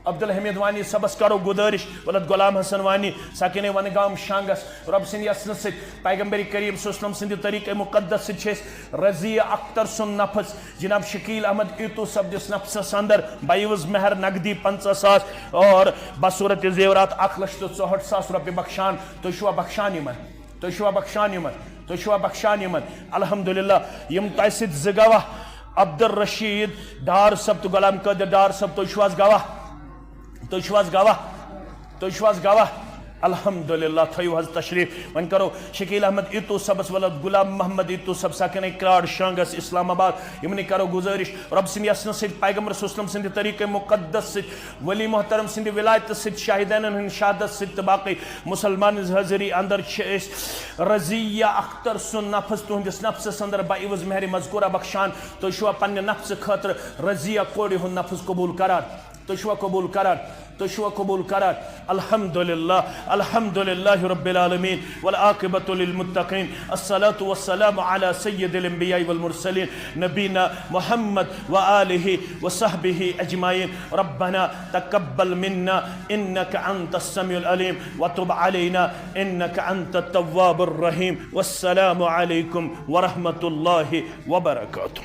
عبدالحمید وانی صٲبس کرو گُزٲرِش، ولد غلام حسن وانی، ساکن ونگام شانگس، رۄب سٕنٛدِ یژھنہٕ سۭتۍ، پیغمبر کریم صلی اللہ علیہ وسلم سٕنٛدِ طریقہ مقدس سۭتۍ چھِ أسۍ رضیہ اختر سُنٛد نفس جناب شکیل احمد ایتو صٲب دِس نفسس اندر بعوض مہر نقدی پنژاہ ساس اور بصورت زیورات اکھ لچھ تہٕ ژُہٲٹھ ساس رۄپیہِ بخشان۔ تُہۍ چھِوا بخشان یِمن؟ تُہۍ چھِوا بخشان یِمن؟ تُہۍ چھِوا بخشان یِمن؟ الحمدللہ، یِم تۄہہِ سۭتۍ زٕ گواہ، عبدالرشید ڈار صٲب تہٕ غلام قٲدر ڈار صٲب، تُہۍ چھِو حظ گواہ؟ تُہۍ چھِو حظ گواہ؟ تُہۍ چھِو حظ گواہ؟ الحمدللہ، تھٲیِو حظ تشریف۔ وۄنۍ کرو شکیل احمد ایتو صٲبس ولد غلام محمد ایتو صٲب ساکن کراڑ شانگس اسلام آباد۔ یِمنٕے کرو گُزٲرِش، رۄب سٕنٛدِ یژھنہٕ سۭتۍ، پیغمبر صلی اللہ علیہ وسلم سٕنٛدِ طریقہ مقدس سۭتۍ، ولی محترم سٕنٛدِ ولایتہٕ سۭتۍ، شاہدینن ہٕنٛدِ شہادت سۭتۍ تہٕ باقٕے مسلمان حٲضری اندر چھِ أسۍ رضیہ اختر سُنٛد نفس تُہنٛدِس نفسس اندر بعوض مہر مذکورہ بخشان۔ تُہۍ چھِوا پننہِ نفسہٕ خٲطرٕ رضیہ کورِ ہُنٛد نفس قبول کران؟ تُہۍ چھِوا قبول کران؟ تُہۍ چھِوا قبول کران؟ الحمدللہ، الحمدللہ رب العالمین، والعاقبۃ للمتقین، الصلاۃ والسلام علی سید الانبیاء والمرسلین، نبینا محمد وآلہ وصحبہ اجمعین۔ ربنا تقبل منا انک انت السمیع العلیم وتب علینا انک انت التواب الرحیم۔ والسلام علیکم ورحمۃ اللہ وبرکاتہ۔